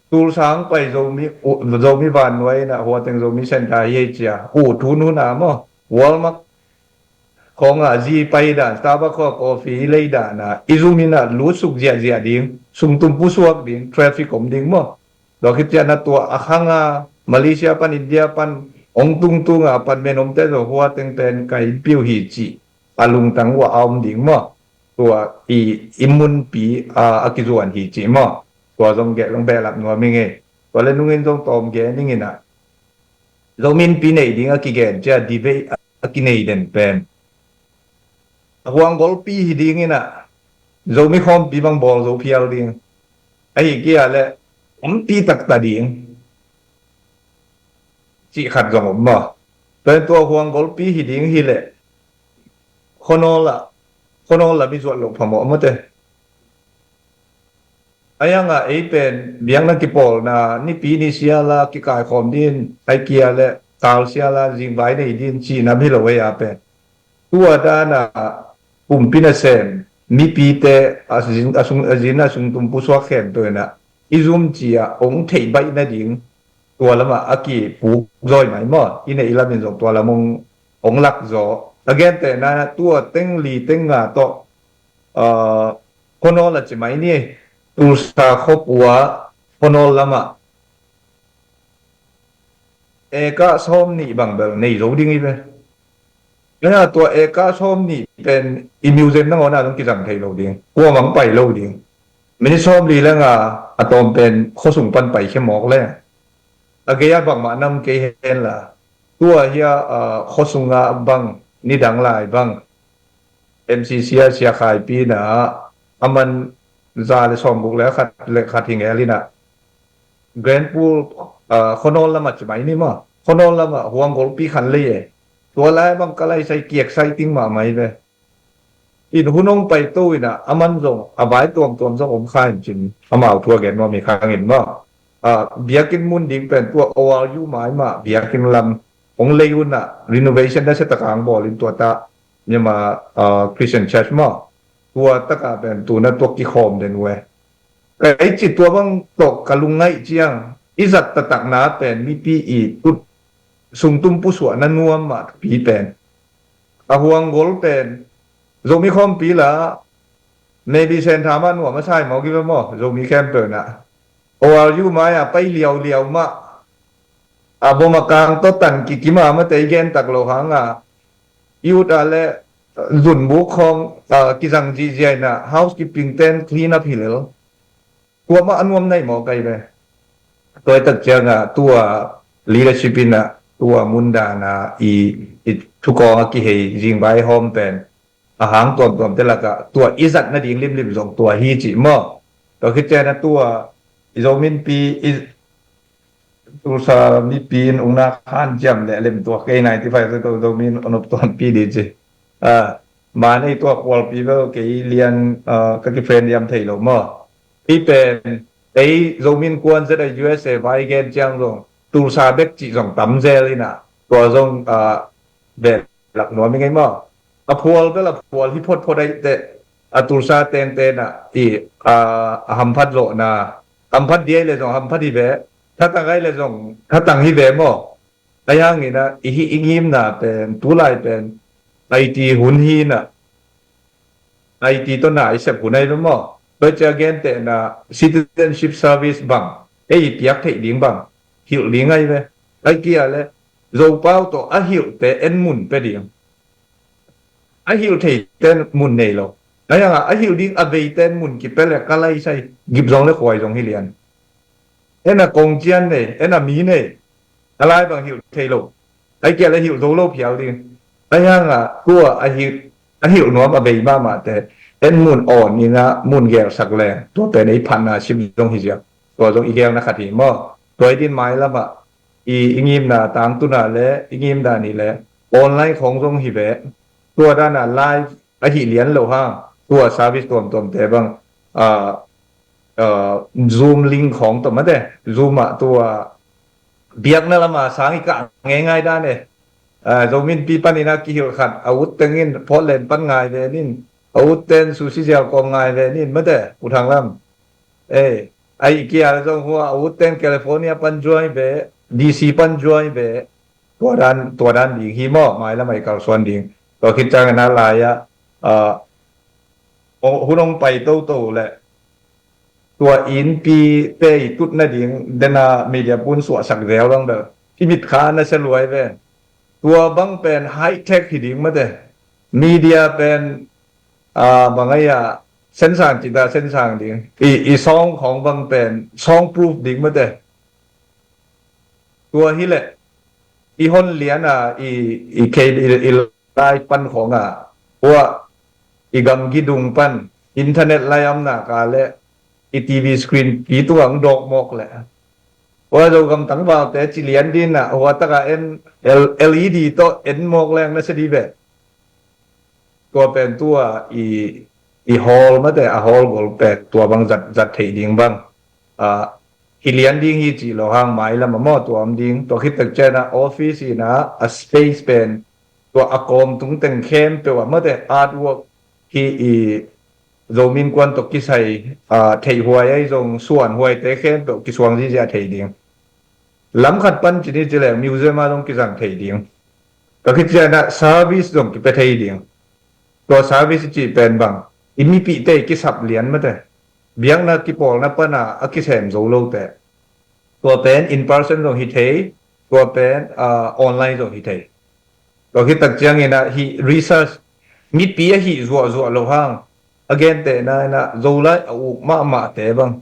Tulsa ang pai Zomi, Zomi vannuai inah huateng Zomi center hi ei cia. U thun hun a maw, Walmart khawngah zi pai dan, Starbucks khawng coffee i lei dan a i zum inah lutsuk ziahziah ding, sungtum pusuak ding, traffic om ding maw. Tua khit ciah na tua a khanga Malaysia pan India pan ong tungtunga pan menomte zo huateng pen ka innpi uh hi cih a lungtang uh a om ding maw. Tua i, i munpi a, a kizuan hi cih maw. Tua zong geh long behlap nuam i ngei. Tua le nungin zong tawm gen ning inah Zomi innpi nei ding a kigen cia debate a kinei den pen a huang golpi hi ding inah Zomi khawmpi bang bawl zo phial ding. Ahi kia le ompi takta ding cih khat zong om maw. Tua in tua huang golpi hi ding hi le khuanawl ah, khuanawl lam i zuat loh phamawh mate. A yangah ei pen biakna kipawlna nipi ni siala kikaikhawm din ai kia le tal siala zingvai nei din cihnam hi lo ei a pen tua dana pumpi nasem mipite a zin a sung a zin a sungtum pusuak khempeuh inah i zum cia ong theih baih nading tua lamah a kipuk zawi mai maw. I neih lamin zong tua lam ong, ong lak zaw. A gentehna tua teng li teng nga tawh, ah, khuanawl a ci mai ni. Tulsa khuapua khuanawl lamah eka sawm nih bang bel nei zo ding i ve. Tua eka sawm nih pen i museum nangawn ah zong kizang thei lo ding, kuamang pai lo ding. Minute sawm li le nga a tawm pen khuasung pan pai khia mawk le a gei a bangmah nam kei hen la tua hia, ah, khuasung ah bang nidang lai bang M C C a sia khaipi na a man za le sawm guk le khat le khat hi ngel inah Grand Pool, ah, khuanawl lamah ci mai ni maw. Khuanawl lamah huang golpi khan lei e. Tua lai bang ka lai sai kiak sai ting mah mai ve. In hun hong pai to inah a man zong a vai tuamtuam zong om kha in cin amau thu a gen nuam hi khang in maw. Ah, biakinn mun ding pen tua O R U mai mah biakinn lam hong lei unah renovation na se takang bawl in tua ta Myanmar, ah, Christian Church maw. Tua taka pen tuna tua kikhawm den uh e. Ka i ci tua bang tawh ka lungngaih ciang i zat taktakna pen mipi i tut sungtum pusuahna nuam mah thupi pen a huang gol pen Zomi khawmpi la maybe Sen Tha mah nuam a sai mawk i ve maw Zomi khempeuh na O R U mai a pai liauliau mah a bom a kang tawh tan kikim a mate i gen tak lo hanga i ut a le zunbuk khawng, ah, kizang zihziah inah housekeeping ten clean up hi lel. Tua mah a nuam nai maw kai ve. Tua i tak ciangah tua leadership inah tua mundana i, i thukawng a kihei zingvai hawm pen a hang tuamtuamte lakah tua i zat nading limlim zong tua hi cih maw. Tua khit ciangah tua i Zomi innpi i Tulsa mipi in ung nak han ciam le lem tua kei ninety five to Zomi in a nop tuampi di ci. Ah, man ei tua khualpi bel kei lian, ah, ka kifriend diam thei lo maw. Ei pen ei Zomi Innkuan Z A U S A vai gen ciang zong Tulsa bek cih zong tam zel inah tua zong, ah, ve lak nuam i ngei maw. A phual bel a phual hi photphot aih teh a Tulsa tengte na i, ah, a hamphat zawhna hamphat diai le zong hamphat hi ve. Thatang aih le zong thatang hi ve maw. A yanginah i hih i ngimna pen tulai pen I T hun hi inah I T tawh na i sep hun ahi ve maw. Tua cia gentehna citizenship service bang ei i piak theih ding bang hilh ding ahi ve. Ai kia le Zopau tawh a hilhte en mun pe ding. A hilh theite mun nei lo. Ahi hanga a hilh ding a veite in mun kipia le ka lai sai gip zong le khuai zong hi lian. En a kong cian nei, en a mi nei, a lai bang hilh thei lo. Ai kia le hilh zo lo phial ding. Ahi hanga tua a hilh, a hilh nuam a vei mahmahte en mun awn ina mun gelsak leng tua pen ei phatna sim zong hi ziak. Tua zong i gelna khat hi maw. Tua i din mailamah i, i ngimna tangtuna le i ngimna ni le online khong zong hi ve. Tua dana live ahi lian lo hang tua service tuamtuamte bang, ah, ah, Zoom link khong tuam mate, Zoom ah tua biakna lama sang i kah ngeingai dan e. Ah, Zomi Innpi panin a kihilh khat a ut tengin Portland pan ngai ve nin, a ut ten sushi zial kawm ngai ve nin mate, U Thang Lam. Ei, ai kia zong hua a ut ten California pan join ve, D C pan join ve. Tua dan, tua dan ding hi maw, mailam ai kalsuan ding. Tua khit ciangin a lai-ah, ah, hun hong pai toto le tua innpi te i tut nading dena media pun suahsak zel bang bel i mitkha na sia luai ve. Tua bang pen high tech hi ding mate. Media pen, ah, bang ai a sensang cita sensang ding. I, i song khong bang pen song proof ding mate. Tua hi le i hon liana i, i kei i, i lai pan khonga ua i gamgi dung pan internet lai amna ka le i T V screen pi tuang dawk mawk le ua Zogam tangvalte ci lian dina ua taka en L-, L E D tawh en mawk leng na sia di ve. Tua pen tua i, i hall mate a hall gol pek tua bang zat, zat theih ding bang, ah, hi lian ding hi cih lo hang mailam a maw tua om ding. Tua khit tak ciana office ina a space pen tua a kawm tung teng khempeuh a mate artwork hi i Zomi Innkuan tawh kisai, ah, theihhuai ai zong suanhuaite khempeuh kisuang zizia thei ding. Lam khat pan cini ci le museum a zong kizang thei ding. Tua khit ciana service zong kipia thei ding. Tua service i cih pen bang i mipihte i kisap lian mate. Biakna kipawlna pana a kisem zo lote. Tua pen in person zong hi thei, tua pen, ah, online zong hi thei. Tua khit tak ciangina hi research mipi a hi zuahzuah lo hang a gentehna ina Zolai a uk mahmahte bang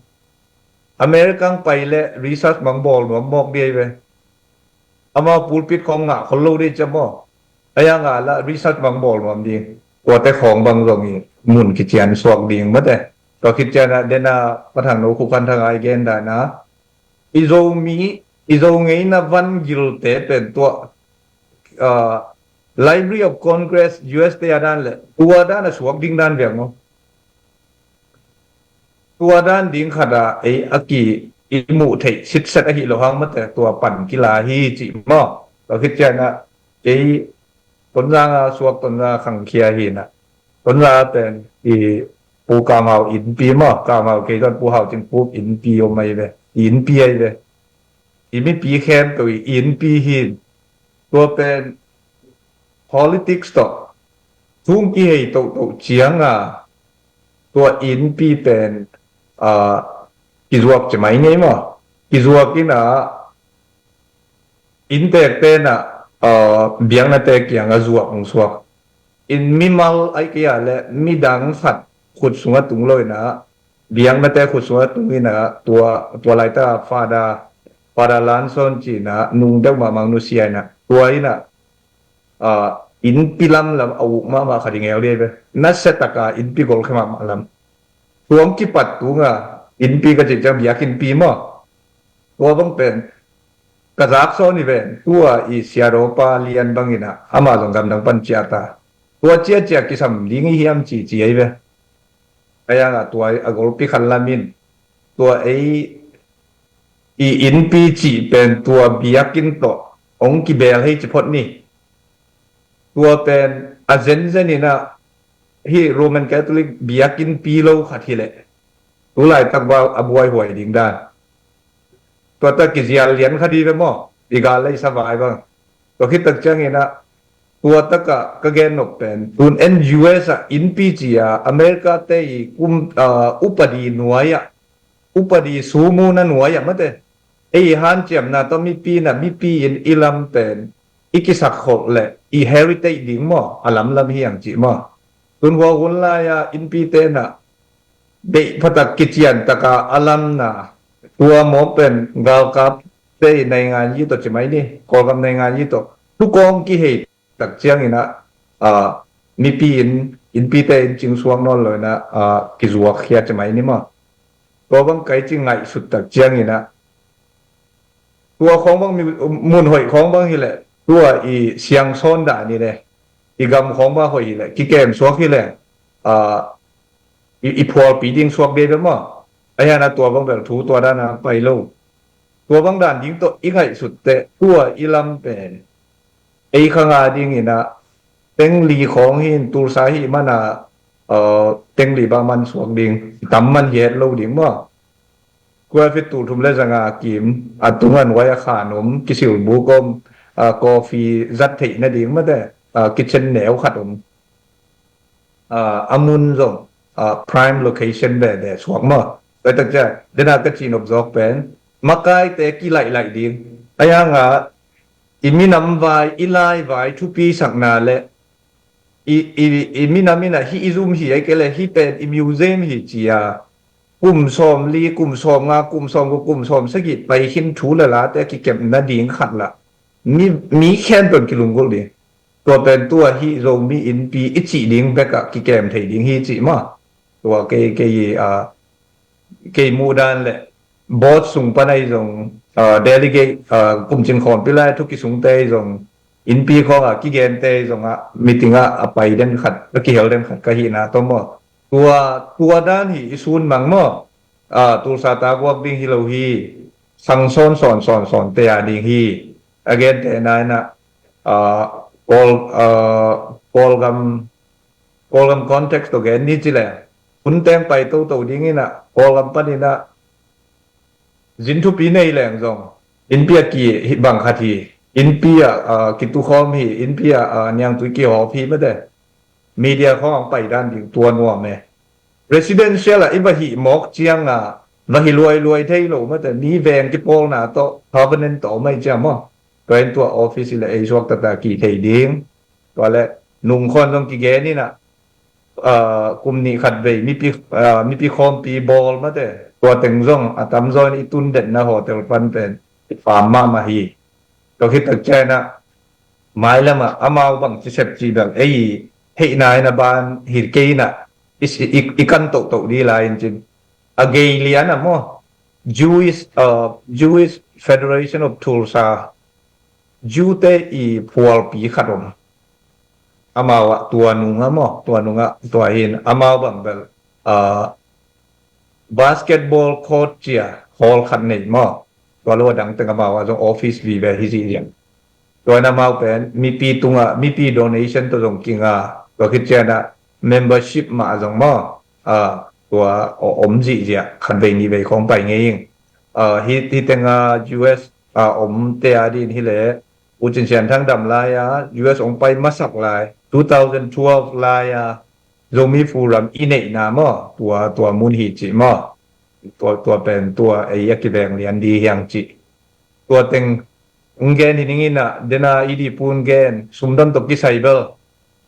America pai le research mang bawl nuam mawk di ai ve. Amau pulpit khong ngah khol lo di cia maw. Aya ngah la research mang bawl nuam ding. Tuate khong bang zong i mun kician suak ding mate. Tua khit ciana dena pathang no khu khan thang ai gen dana i Zomi, i Zo ngeina van gilte pen tua, ah, Library of Congress U S te a dan le tua dan a suak ding dan viang maw. Tua dan ding khata ei a ki i muh theih sitset ahi lo hang mate tua pan kila hi cih maw. Tua khit ciana ei Tonzang a suak Tonzang a khangkhia hina. Tonzang a pen i Pu Kam Hau innpi maw, Kam Hau kei zon Pu Hau Cing Pup innpi om ai ve. I innpi ai ve. I mipi khempeuh i innpi hin. Tua pen politics tawh tung kihei tohtoh cianga tua innpi pen, ah, kizuak ci mai ngei maw. Kizuak ina inntek tenah, ah, biaknate kianga zuak hong suak. In mimal ai kei a le midang khat khut sunga tung lo ina biaknate khut sunga tung ina tua, tua laita Father, Father Lanson cina nung deuh mahmah nusia ina tua ina, ah, innpi lamlam a uk mahmah khat i ngel di ai ve. Nasia taka innpi golkhia mahmah lam. Tua hong kipat tunga innpi ka cih ciang biakinnpi maw. Tua bang pen ka zak sawn i ven tua i siadopa lian bangina ama zong gamdang pan ciata. Tua ciacia kisam ding i hiam cici ai ve. Ayanga tua a golpi khan lamin tua ei i innpi cih pen tua biakinn tawh hong kibel hei ci phot ni. Tua pen a zenzen ina hi Roman Catholic biakinn pi lo khat hi leh tulaitak bau a buaihuai ding dan. Tua tak kizial lian khat hi ve maw i gal lei savai bang. Tua khit tak ciangina tua taka ka gen nop pen tun en U S a innpi ci a America te i kum, ah, upadi nuai ah upadi sumuna nuai ah mate. Ei hanciamna tawh mipi na mipi in i lam pen i kisak kholh le i heritage ding maw a lamlam hiang cih maw. Tun hua hun lai-a innpi tenah beih phatak kician taka a lamna tua mawk pen galkap te i naingan yi tawh ci mai ni, Kawlgam naingan yi tawh thukawng kihei tak cianginah mipi in innpi te in cingsuak nawn lo inah kizuak khia ci mai ni maw? Tua bang kai ci ngaihsut tak cianginah tua khawng bang mun hoih khawng bang hileh tua i siangsawn dah ni le i gam khawng bang hoih hileh kikem suak hileh i phualpi ding suak dei bel maw? Ahiana tua bang bel thu tua dana pai lo. Tua bang dan ding tawh i ngaihsut teh tua i lam pen ei khanga dinginah tengli khawng hin Tulsa hi mana tengli bang man suak ding tam man hi het lo ding maw? Kuaifit tul thum le zanga kim a tungan wai a khan om kisil buk om coffee zat theih nading mate kitchen neu khat om a mun zong prime location bebe suak maw? Pai tak cia dena ka cinop zawk pen makaite kilaih laih ding a yanga i minam vai i lai vai thupi sakna le i minam inah hi i zum hi ai ke le hi pen i museum hi cia kum sawm li kum sawm nga kum sawm ku kum sawm sagih pai khin thu le late kikepna ding khat lah mi khempeuh kilunggulh ding. Tua pen tua hi Zomi innpi i cih ding bekah kikem thei ding hi cih maw? Tua kei kei kei muhdan le board sung pan ahi zong delegate kumcin khawmpi lai thu kisungte ahi zong innpi khawngah kigente ahi zongah meeting ah a pai den khat a kihel den khat ka hihna tawh maw? Tua tua dan hi i sun mang maw? Tulsa taguak ding hi lo hi. Sangsawn sawn sawn sawn te a ding hi. A gente nainah Kawlgam Kawlgam context tawh gen ni ci le hun teng pai toto dinginah Kawlgam paninah zin thupi nei leng zong innpi a ki bang khat hi. Innpi a kitukhawm hi. Innpi a niangtui kihawp hi mate. Media khawng ang pai dan ding tua nuam e. Residential ah i va hih mawk cianga va hi luailuai thei lo mate. Mi veng kipawlna tawh covenant tawh mai cia maw? Tua in tua office i le ei suak tata ki thei ding. Tua le nungkhawn zong kigen inah kum nih khat vei mipi khawmpi bawl mate tua teng zong a tamzaw in i tundetna hotel pan pen i fam mahmah hi. Tua khit tak cianah mailamah amau bang cisep cih bel ei theihna in a ban hi kei inah i kan tohtoh dih lai in cin a gei lian a maw? Jewish Jewish Federation of Tulsa Jew te i phualpi khat om. Amau ah tua nungah maw? Tua nungah tua hin amau bang bel basketball court cia hall khat nei maw? Tua lo a dang teng amau ah zong office vive hi zihziang. Tua in amau pen mipi tungah mipi donation tawh zong kinga tua khit cianah membership mah zong maw? Tua om zihziah khat vei nih vei khawng pai ngei ing. Hi tenga U S a om te a din hileh U Cin Sian Thang dam lai-a U S ong pai masak lai two thousand twelve lai-a Zomi Forum i neihna maw? Tua tua mun hi cih maw? Tua tua pen tua ei a kiveng lian di hiang cih. Tua teng ong gen hi ninginah dena i dipun gen sumdon tawh kisai bel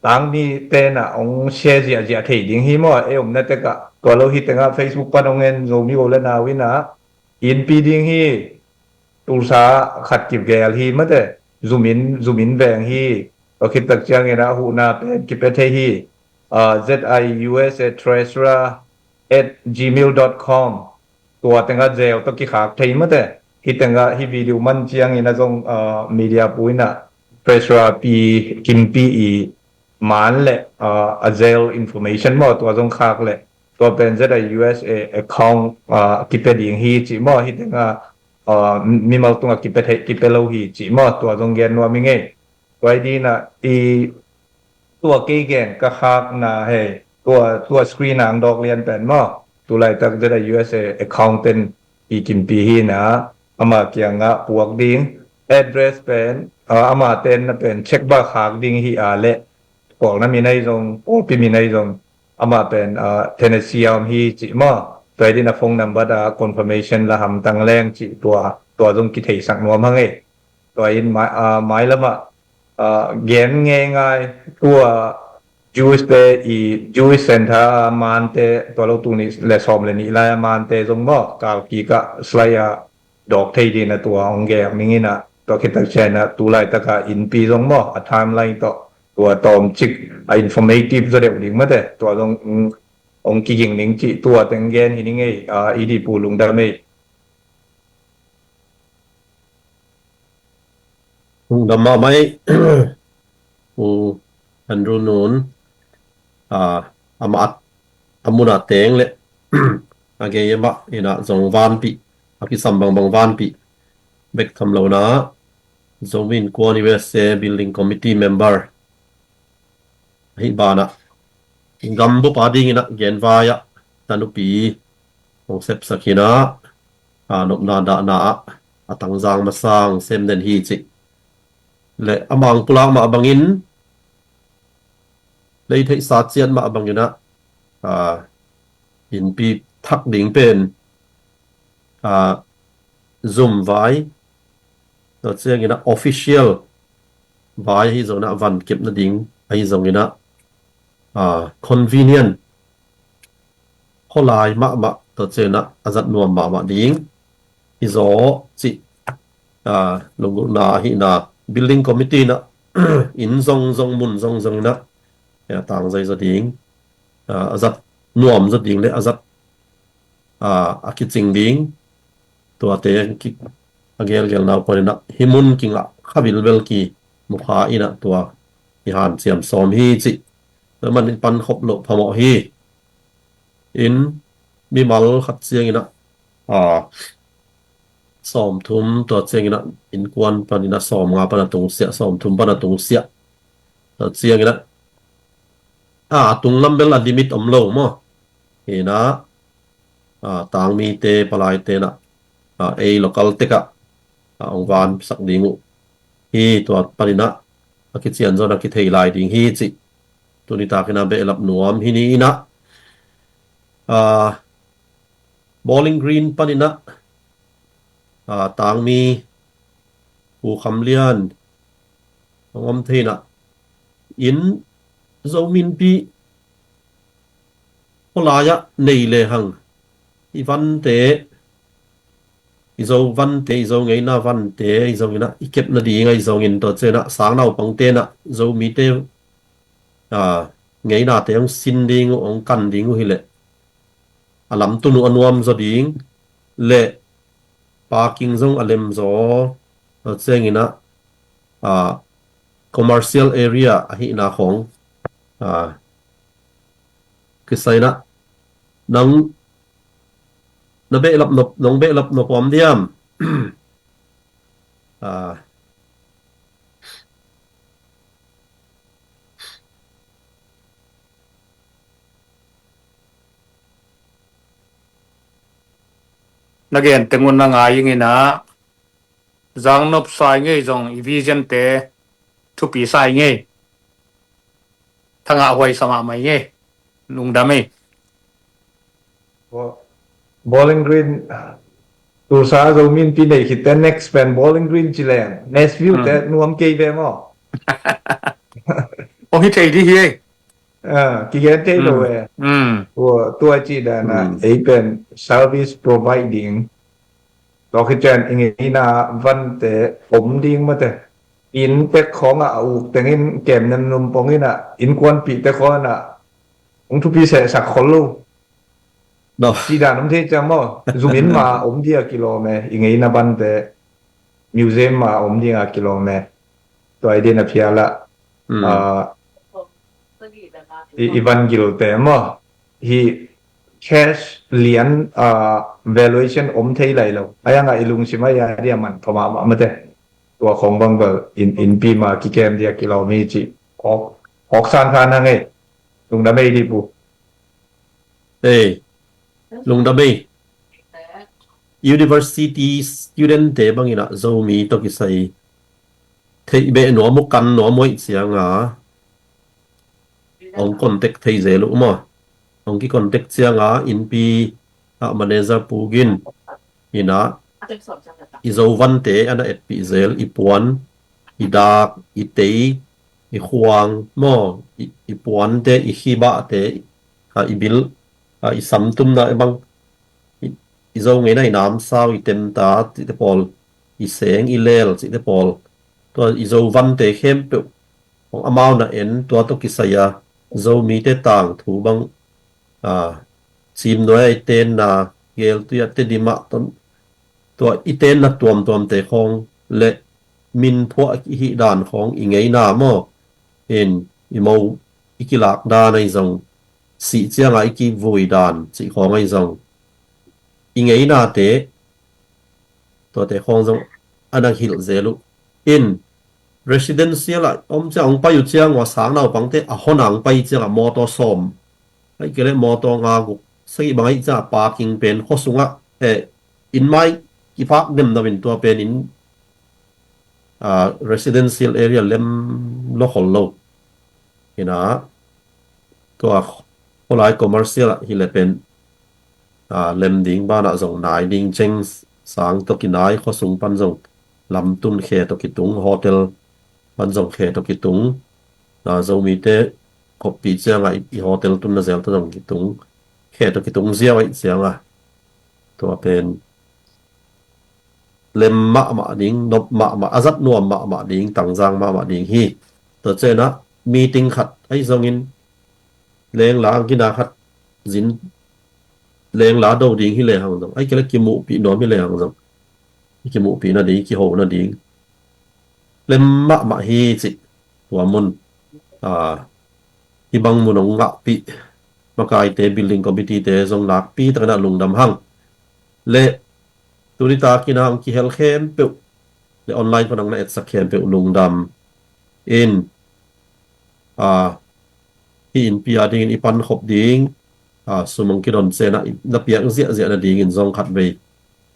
tangni tenah ong share ziahziah thei ding hi maw? Ei omna tekah tua lo hi tengah Facebook pan ong en Zomi o le nau inah innpi ding hi. Tulsa khat kip gel hi mate. Zumin zumin veng hi. Tua khit tak ciangin a huhna pen kipia thei hi. Z I U S A treasurer at gmail dot com. Tua tengah zel tawh kikhak thei mate. Hi tengah hi video man ciangin a zong media pu inah treasurer pi kimpi i man le a zel information maw tua zong khak le tua pen Z I U S A account kipia ding hi cih maw? Hi tengah mimal tungah kipia thei kipia lo hi cih maw? Tua zong gen nuam i ngei. Tua i dinah i tua kei gen ka khakna hei tua tua screen ang dawk lian pen maw? Tulaitak Z I U S A accountant i kimpi hi na ama kiangah puak ding address pen ama tenna pen check ba khak ding hi a le Kawlna min ahi zong Kawlpi min ahi zong ama pen Tennessee a om hi cih maw? Tua hi din a phone number a confirmation la hamtang leng cih tua tua zong kitheisak nuam hang ei. Tua in mai lamah gen ngeingai tua Jewish te i Jewish Center a mante, tua lo tul nih le sawm le nih lai a mante zong maw, kal kik ah slide a dawk thei ding a tua hong gel ning in ah, tua khit tak ciang in ah tu laitak a innpi zong maw, a timeline tawh tua tawmcik a informative zaw deuh ding mate, tua zong hong, hong kiging ning cih tua teng gen hi ning ei. A, i dih Pu, lungdam ei. Lungdam mahmah ei. Pu Andrew Nun, a, amah a, a mun a teng le a gei amah in ah zong vanpih, a kisam bangbang vanpih bek tham lo in ah, Zomi Innkuan U S A Building Committee member ahi banah, gam bup a ding in ah genvai ah tanupi hong sepsak hi in ah, a, nopna dahna ah a tangzang masa hong sem den hi cih le, a mang pulak mah bangin lei theihsa ciat mah bangin ah, a, innpi thak ding pen, a, zum vai, tua ciang in ah official vai ahi zong in ah, van kep nading ahi zong in ah, a, convenient, khualai mahmah, tua ciang in ah a zat nuam mahmah ding hi zaw cih, a, lunggulhna ahihna, building committee in ah inn zongzong, mun zongzong in ah, a, tangzai zaw ding, a, a zat nuam zaw ding le a zat, a, a kicing ding, tuate ki, a gelgelna uh panin ah hih mun kingah kha bilbel ki mukha in ah tua i hanciam sawm hi cih, tua man i pan khop loh phamawh hi. In mimal khat ciang in ah, a, sawmthum, tua ciang in ah innkuan panin ah sawmnga pan a tungsiah, sawmthum pan a tungsiah, tua ciang in ah, a, a tung lam bel a limit om lo maw. Hi in ah, a, tangmite, palaite in ah, a, ei local tek ah, a, hong vansak ding uh hi, tua panin ah a kician zaw in ah kithei lai ding hi cih tuni tak in ah behlap nuam hi ni in ah, a, Bowling Green panin ah, a, tangmi Pu Kham Lian hong om thei in ah, inn Zomi innpi khualai ah nei lehang, i vante, i Zo vante, i Zo ngeina vante, i Zo in ah i kep nading ahi zongin, tua ciang in ah sang naupangte in ah Zomite, a, ngeinate hong sin ding uh, hong kan ding uh hi leh a lamtun uh a nuam zaw ding le parking zong a lem zaw, tua ciang in ah, a, commercial area ahihna khawng, a, kisai in ah, nang na behlap nop, nong behlap nop om diam? A, na gen teng un na ngai ing in ah, zangnop sa ing ei, zong i vision te thupi sa ing ei. Thangah huai sa mahmah ing ei. Lungdam ei. Bo-, Bowling Green, Tulsa Zomi Innpi nei khit teh next pen Bowling Green ci leng, Nashville te nuam kei ve maw? Hong hi thei dih hi ei. A, kigen thei lo e. Tua, tua cih dan ah ei pen service providing, tua khit ciang i ngeina vante om ding mate. Inn tek khawng ah a uk teng in kem nem num pong in ah, innkuanpihte khawng in ah hong thupi sehsak khol lo. Cih dan om thei ciang maw? Zum inn ma om ding a kilawm e, i ngeina vante. Museum ma om ding a kilawm e. Tua i din a phial ah, a, i, i van gil te maw? Hi cash lian, a, valuation om thei lai lo. A yang ah i lungsim ah i a dia man phamah mah mate. Tua khawng bang bel in, innpi ma kikem dia kilawm hi cih. Awk, awk sang khan hang ei. Lungdam ei dih Pu. Ei, lungdam ei. University student te bangin ah Zomi tawh kisai theih beh nuam uh, kan nuam uh ahih ciang a, hong contact thei zel uh maw. Hong ki contact ciang a, innpi ah manager Pu Gin in ah, i Zo vante a na etpih zel, i puan, i dak, i tei, i khuang maw, i, i puante, i khibahte, a, i bil, a, i samtumna i bang, i, i zo ngeina i namsau, i temta cihte pawl, i seng i lel cihte pawl, tua i zo vante khempeuh hong amau na en, tua tawh kisai a Zomite tangthu bang, a, Simnuai a i tenna, Geltui a Tedim ah ton, tua i tenna tuamtuamte khawng le min phuah i hih dan khawng i ngeina maw, in i mo i kilak dan ahi zong, sih cianga i kivui dan cih khawng ahi zong, i ngeinate tuate khawng zong a na hilh zel uh. In residential ah om ciang hong pai uh ciang ua sang naupangte a hon a hong pai ciang a mawtaw sawm, ai kele mawtaw nga guk sagih bang ahi ciang a parking pen khuasungah, eh, inn mai kipak demdam in tua pen in, ah, residential area lem lo khol lo. Ina tua kholai commercial ah hi le pen, ah, lem ding banah zong nai ding, ceng sang tawh kinai, khuasung pan zong lamtun khe tawh kitung, hotel pan zong khe tawh kitung, ah, Zomite khoppi ciangah i, i hotel tunna zel tawh zong kitung, khe tawh kitung ziau ahi ciangah tua pen lem mahmah ding, nop mahmah, a zat nuam mahmah ding, tangzang mahmah ding hi. Tua cianah meeting khat ahi zongin lengla gina khat zin, lengla do ding hi lehang zong, ai kele kimuhpih nuam hi lehang zong, i kimuhpih nading, i kiho nading lem mahmah hi cih tua mun, a, hi bang mun hong ngahpih makaite, building committee te zong nakpi takin a lungdam hang. Le tuni takin a hong kihel khempeuh le online pan hong na etsak khempeuh lungdam in, a, hih innpi a dingin i pankhop ding, a, sum hong kidon cianah na piak ziahziah nadingin zong khatvei,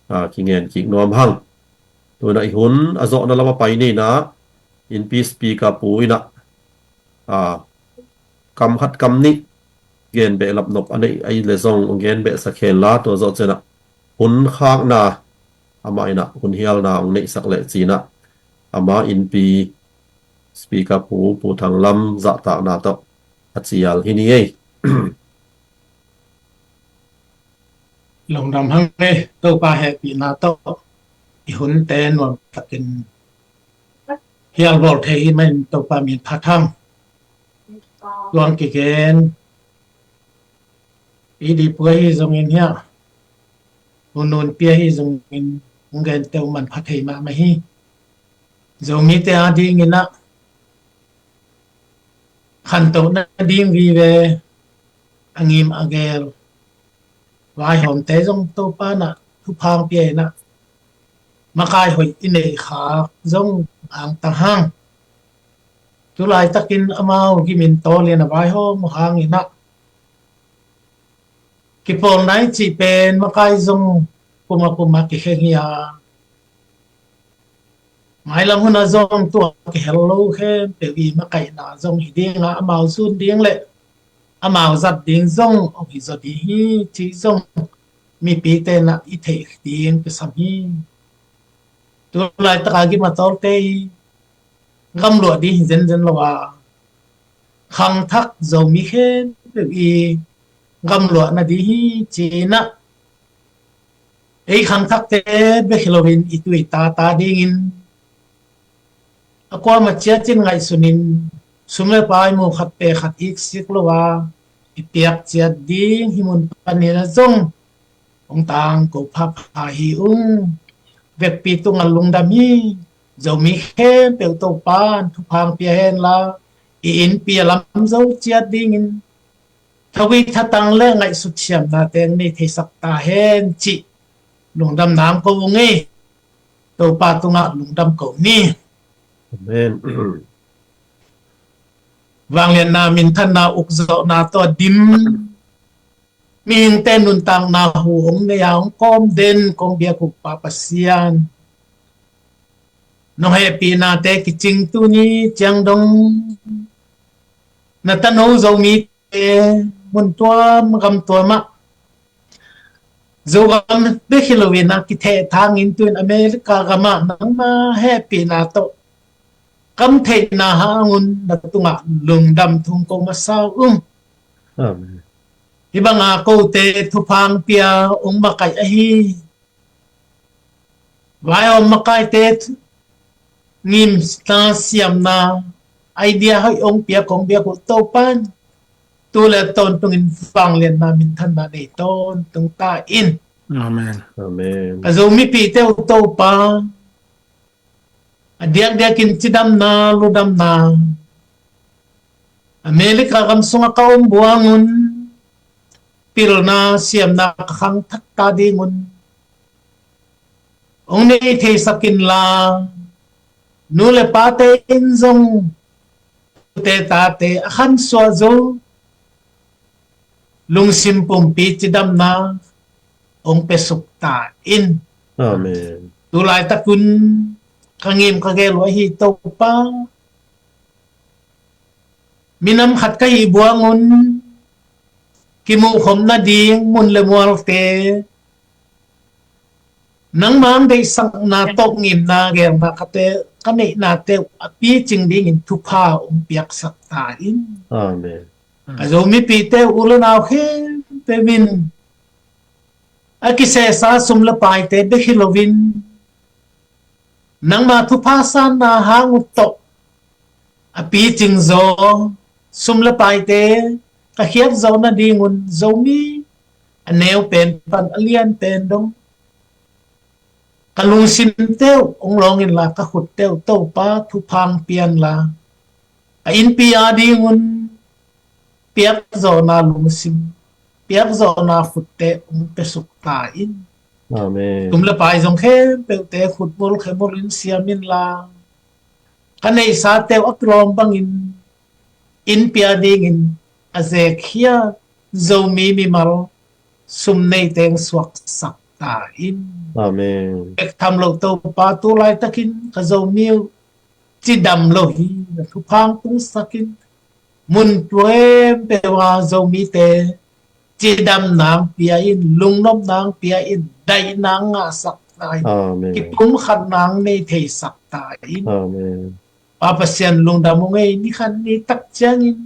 a, kingen kik nuam hang. Tuna i hun a zawhna lam a pai ninah innpi speaker pu inah, a, kam khat kam nih gen behlap nop a neih ahi le zong hong gen behsak hen la, tua zawh cianah hun khakna, amah inah hun hialna hong neihsak leh cinah ama innpi speaker pu, Pu Thang Lam zahtakna tawh a cial hi ni ei. Lungdam hang ei, Topa hehpihna tawh i hunte nuam takin hial bawl thei hi manin Topa min phat hang. Tuang kigen i dipua hi zongin hiah, u nunpia hi zongin hong gente uh manpha thei mahmah hi. Zomite a dinginah khantohna ding vive a ngim a gel vaihawmte zong Topa nah thupha hong pia inah makai hoih i neih khak zong angtang hang. Tulaitakin amau gimin tawlin a vaihawm hanginah kipawlna i cih pen makai zong puma puma kikheng hi a, mailam hun a zong tua kihel lo khempeuh i makaihna zong hi dinga amau zun ding le amau zat ding zong hong hi zaw ding hi cih zong mipite nah i theih ding kisam hi. Tulaitaka gim a tawlte i gamluah ding hi zenzen lo a, khangthak Zomi khempeuh i gamluah nading hi cinah ei khangthakte bek hi loin i tui tata dingin a kuama ciatin ngaihsunin sum le pai mu khat pe khat iksik lo a i piak ciat ding hi mun panin a zong hong tangko phapha hi ung. Vekpi tungah lungdam hi. Zomi khempeuh Topan thupha hong pia hen la i innpi a lam zo ciat dingin thagui thatang le ngaihsut thiamna teng nei theisak ta hen cih lungdam nang ko ung ei. Topa tungah lungdam ko ni. Amen. Vangliatna, minthanna, ukzawhna tawh dim mihingte nuntakna hu hong nei a hong kawm den kong biak uh Pa Pasian, nong hehpihnate kicing tuni ciang dong na tano Zomite mun tuam gam tuamah, Zogam bek hi loin a kithehthangin tuin America gamah nangma hehpihna tawh Kam theihna hangun na tungah lungdam thu kong masa uh. Amen. Hih banga kote thupha hong pia hong makaih ahi vaihawm makaite thu, ngimna siamna idea hoih hong pia kong biak uh Topa in tu le tawntungin vangliatna minthanna nei tawntung ta in. Amen. Amen. Ka Zomipihte uh Topa, a diakdiakin cidamna ludamna America gam sungah ka om buangun pilna siamna ka khangthak ta dingun hong nei theisak inla, nu le pate in zong tute tate a khansuah zo lungsim pumpi cidamna hong piasuk ta in. Amen. Tulaitakun ka ngim ka gel uh ahi Topa, minam khat ka hih buangun kimuhkhop nading mun le mualte nangmah hong deihsakna tawh ngimna gelna kate ka neihnate uh a picing dingin thupha hong piaksak ta in. Amen. Ka Zomipihte uh u le nau khempeuh in a kisesa sum le paite bek hi loin nangmah thupha sanna hang uh tawh a picing zaw sum le paite ka khiat zawh nadingun Zomi a neu pen pan a lian pen dong ka lungsimte uh hong lawng inla, ka khutte uh Topa thupha hong pia inla, ka innpi adingun piakzawhna lungsim, piakzawhna khutte hong piasuk ta in. Amen. Sum le pai zong khempeuhte khutmul khemul in siam inla, ka neihsate uh a kilawm bangin innpi adingin a zekhia Zomi mimal sum neite hong suaksak ta in. Amen. Bek tham lo Topa, tulaitakin ka Zomi uh cidam lo hi, na thupha hong tungsak in, mun khempeuh ah Zomite cidamna hong pia in, lungnopna hong pia in, daihna hong ngahsak ta in. Amen. Kipumkhatna hong nei theisak ta in. Amen. Pa Pasian, lungdam ung ei, ni khat ni tak ciangin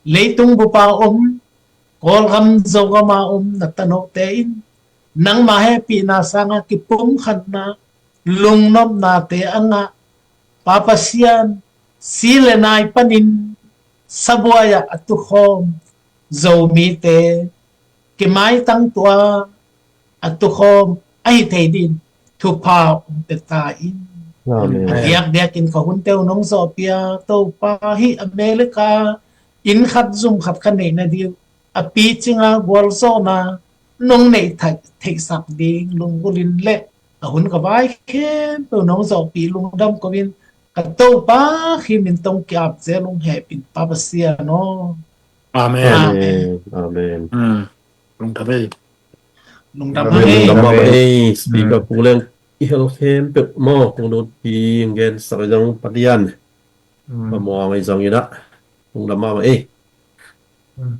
leitung bup a om, Kawlgam Zogam a om na tanote in nangma hehpihna sanga kipumkhatna lungnopnate a ngah, Pa Pasian, si le nai panin sabuai ah a tukhawm Zomite kimaitang tua a tukhawm ahi thei dingin thupha hong pia ta in. Amen. A diakdiakin ka hunte uh nong zawhpih a, Topa, hih America inn khat zum khat ka neih nading uh a picinga gualzawhna nong neih theih, theihsak ding lunggulh in le a hun ka vai khempeuh nong zawhpih lungdam ko in, ka Topa Khrih min tawh ki-ap zel ung, hehpih in Pa Pasian aw. Amen. Amen. Amen. Mm. Lungdam ei. Lungdam ei. Lungdam ei. Speaker pu leng i hel khempeuh maw, hong lutpi hong gensak zong Pasian. Mm. Pamuang ei zong inah. Lungdam mahmah ei. Mm.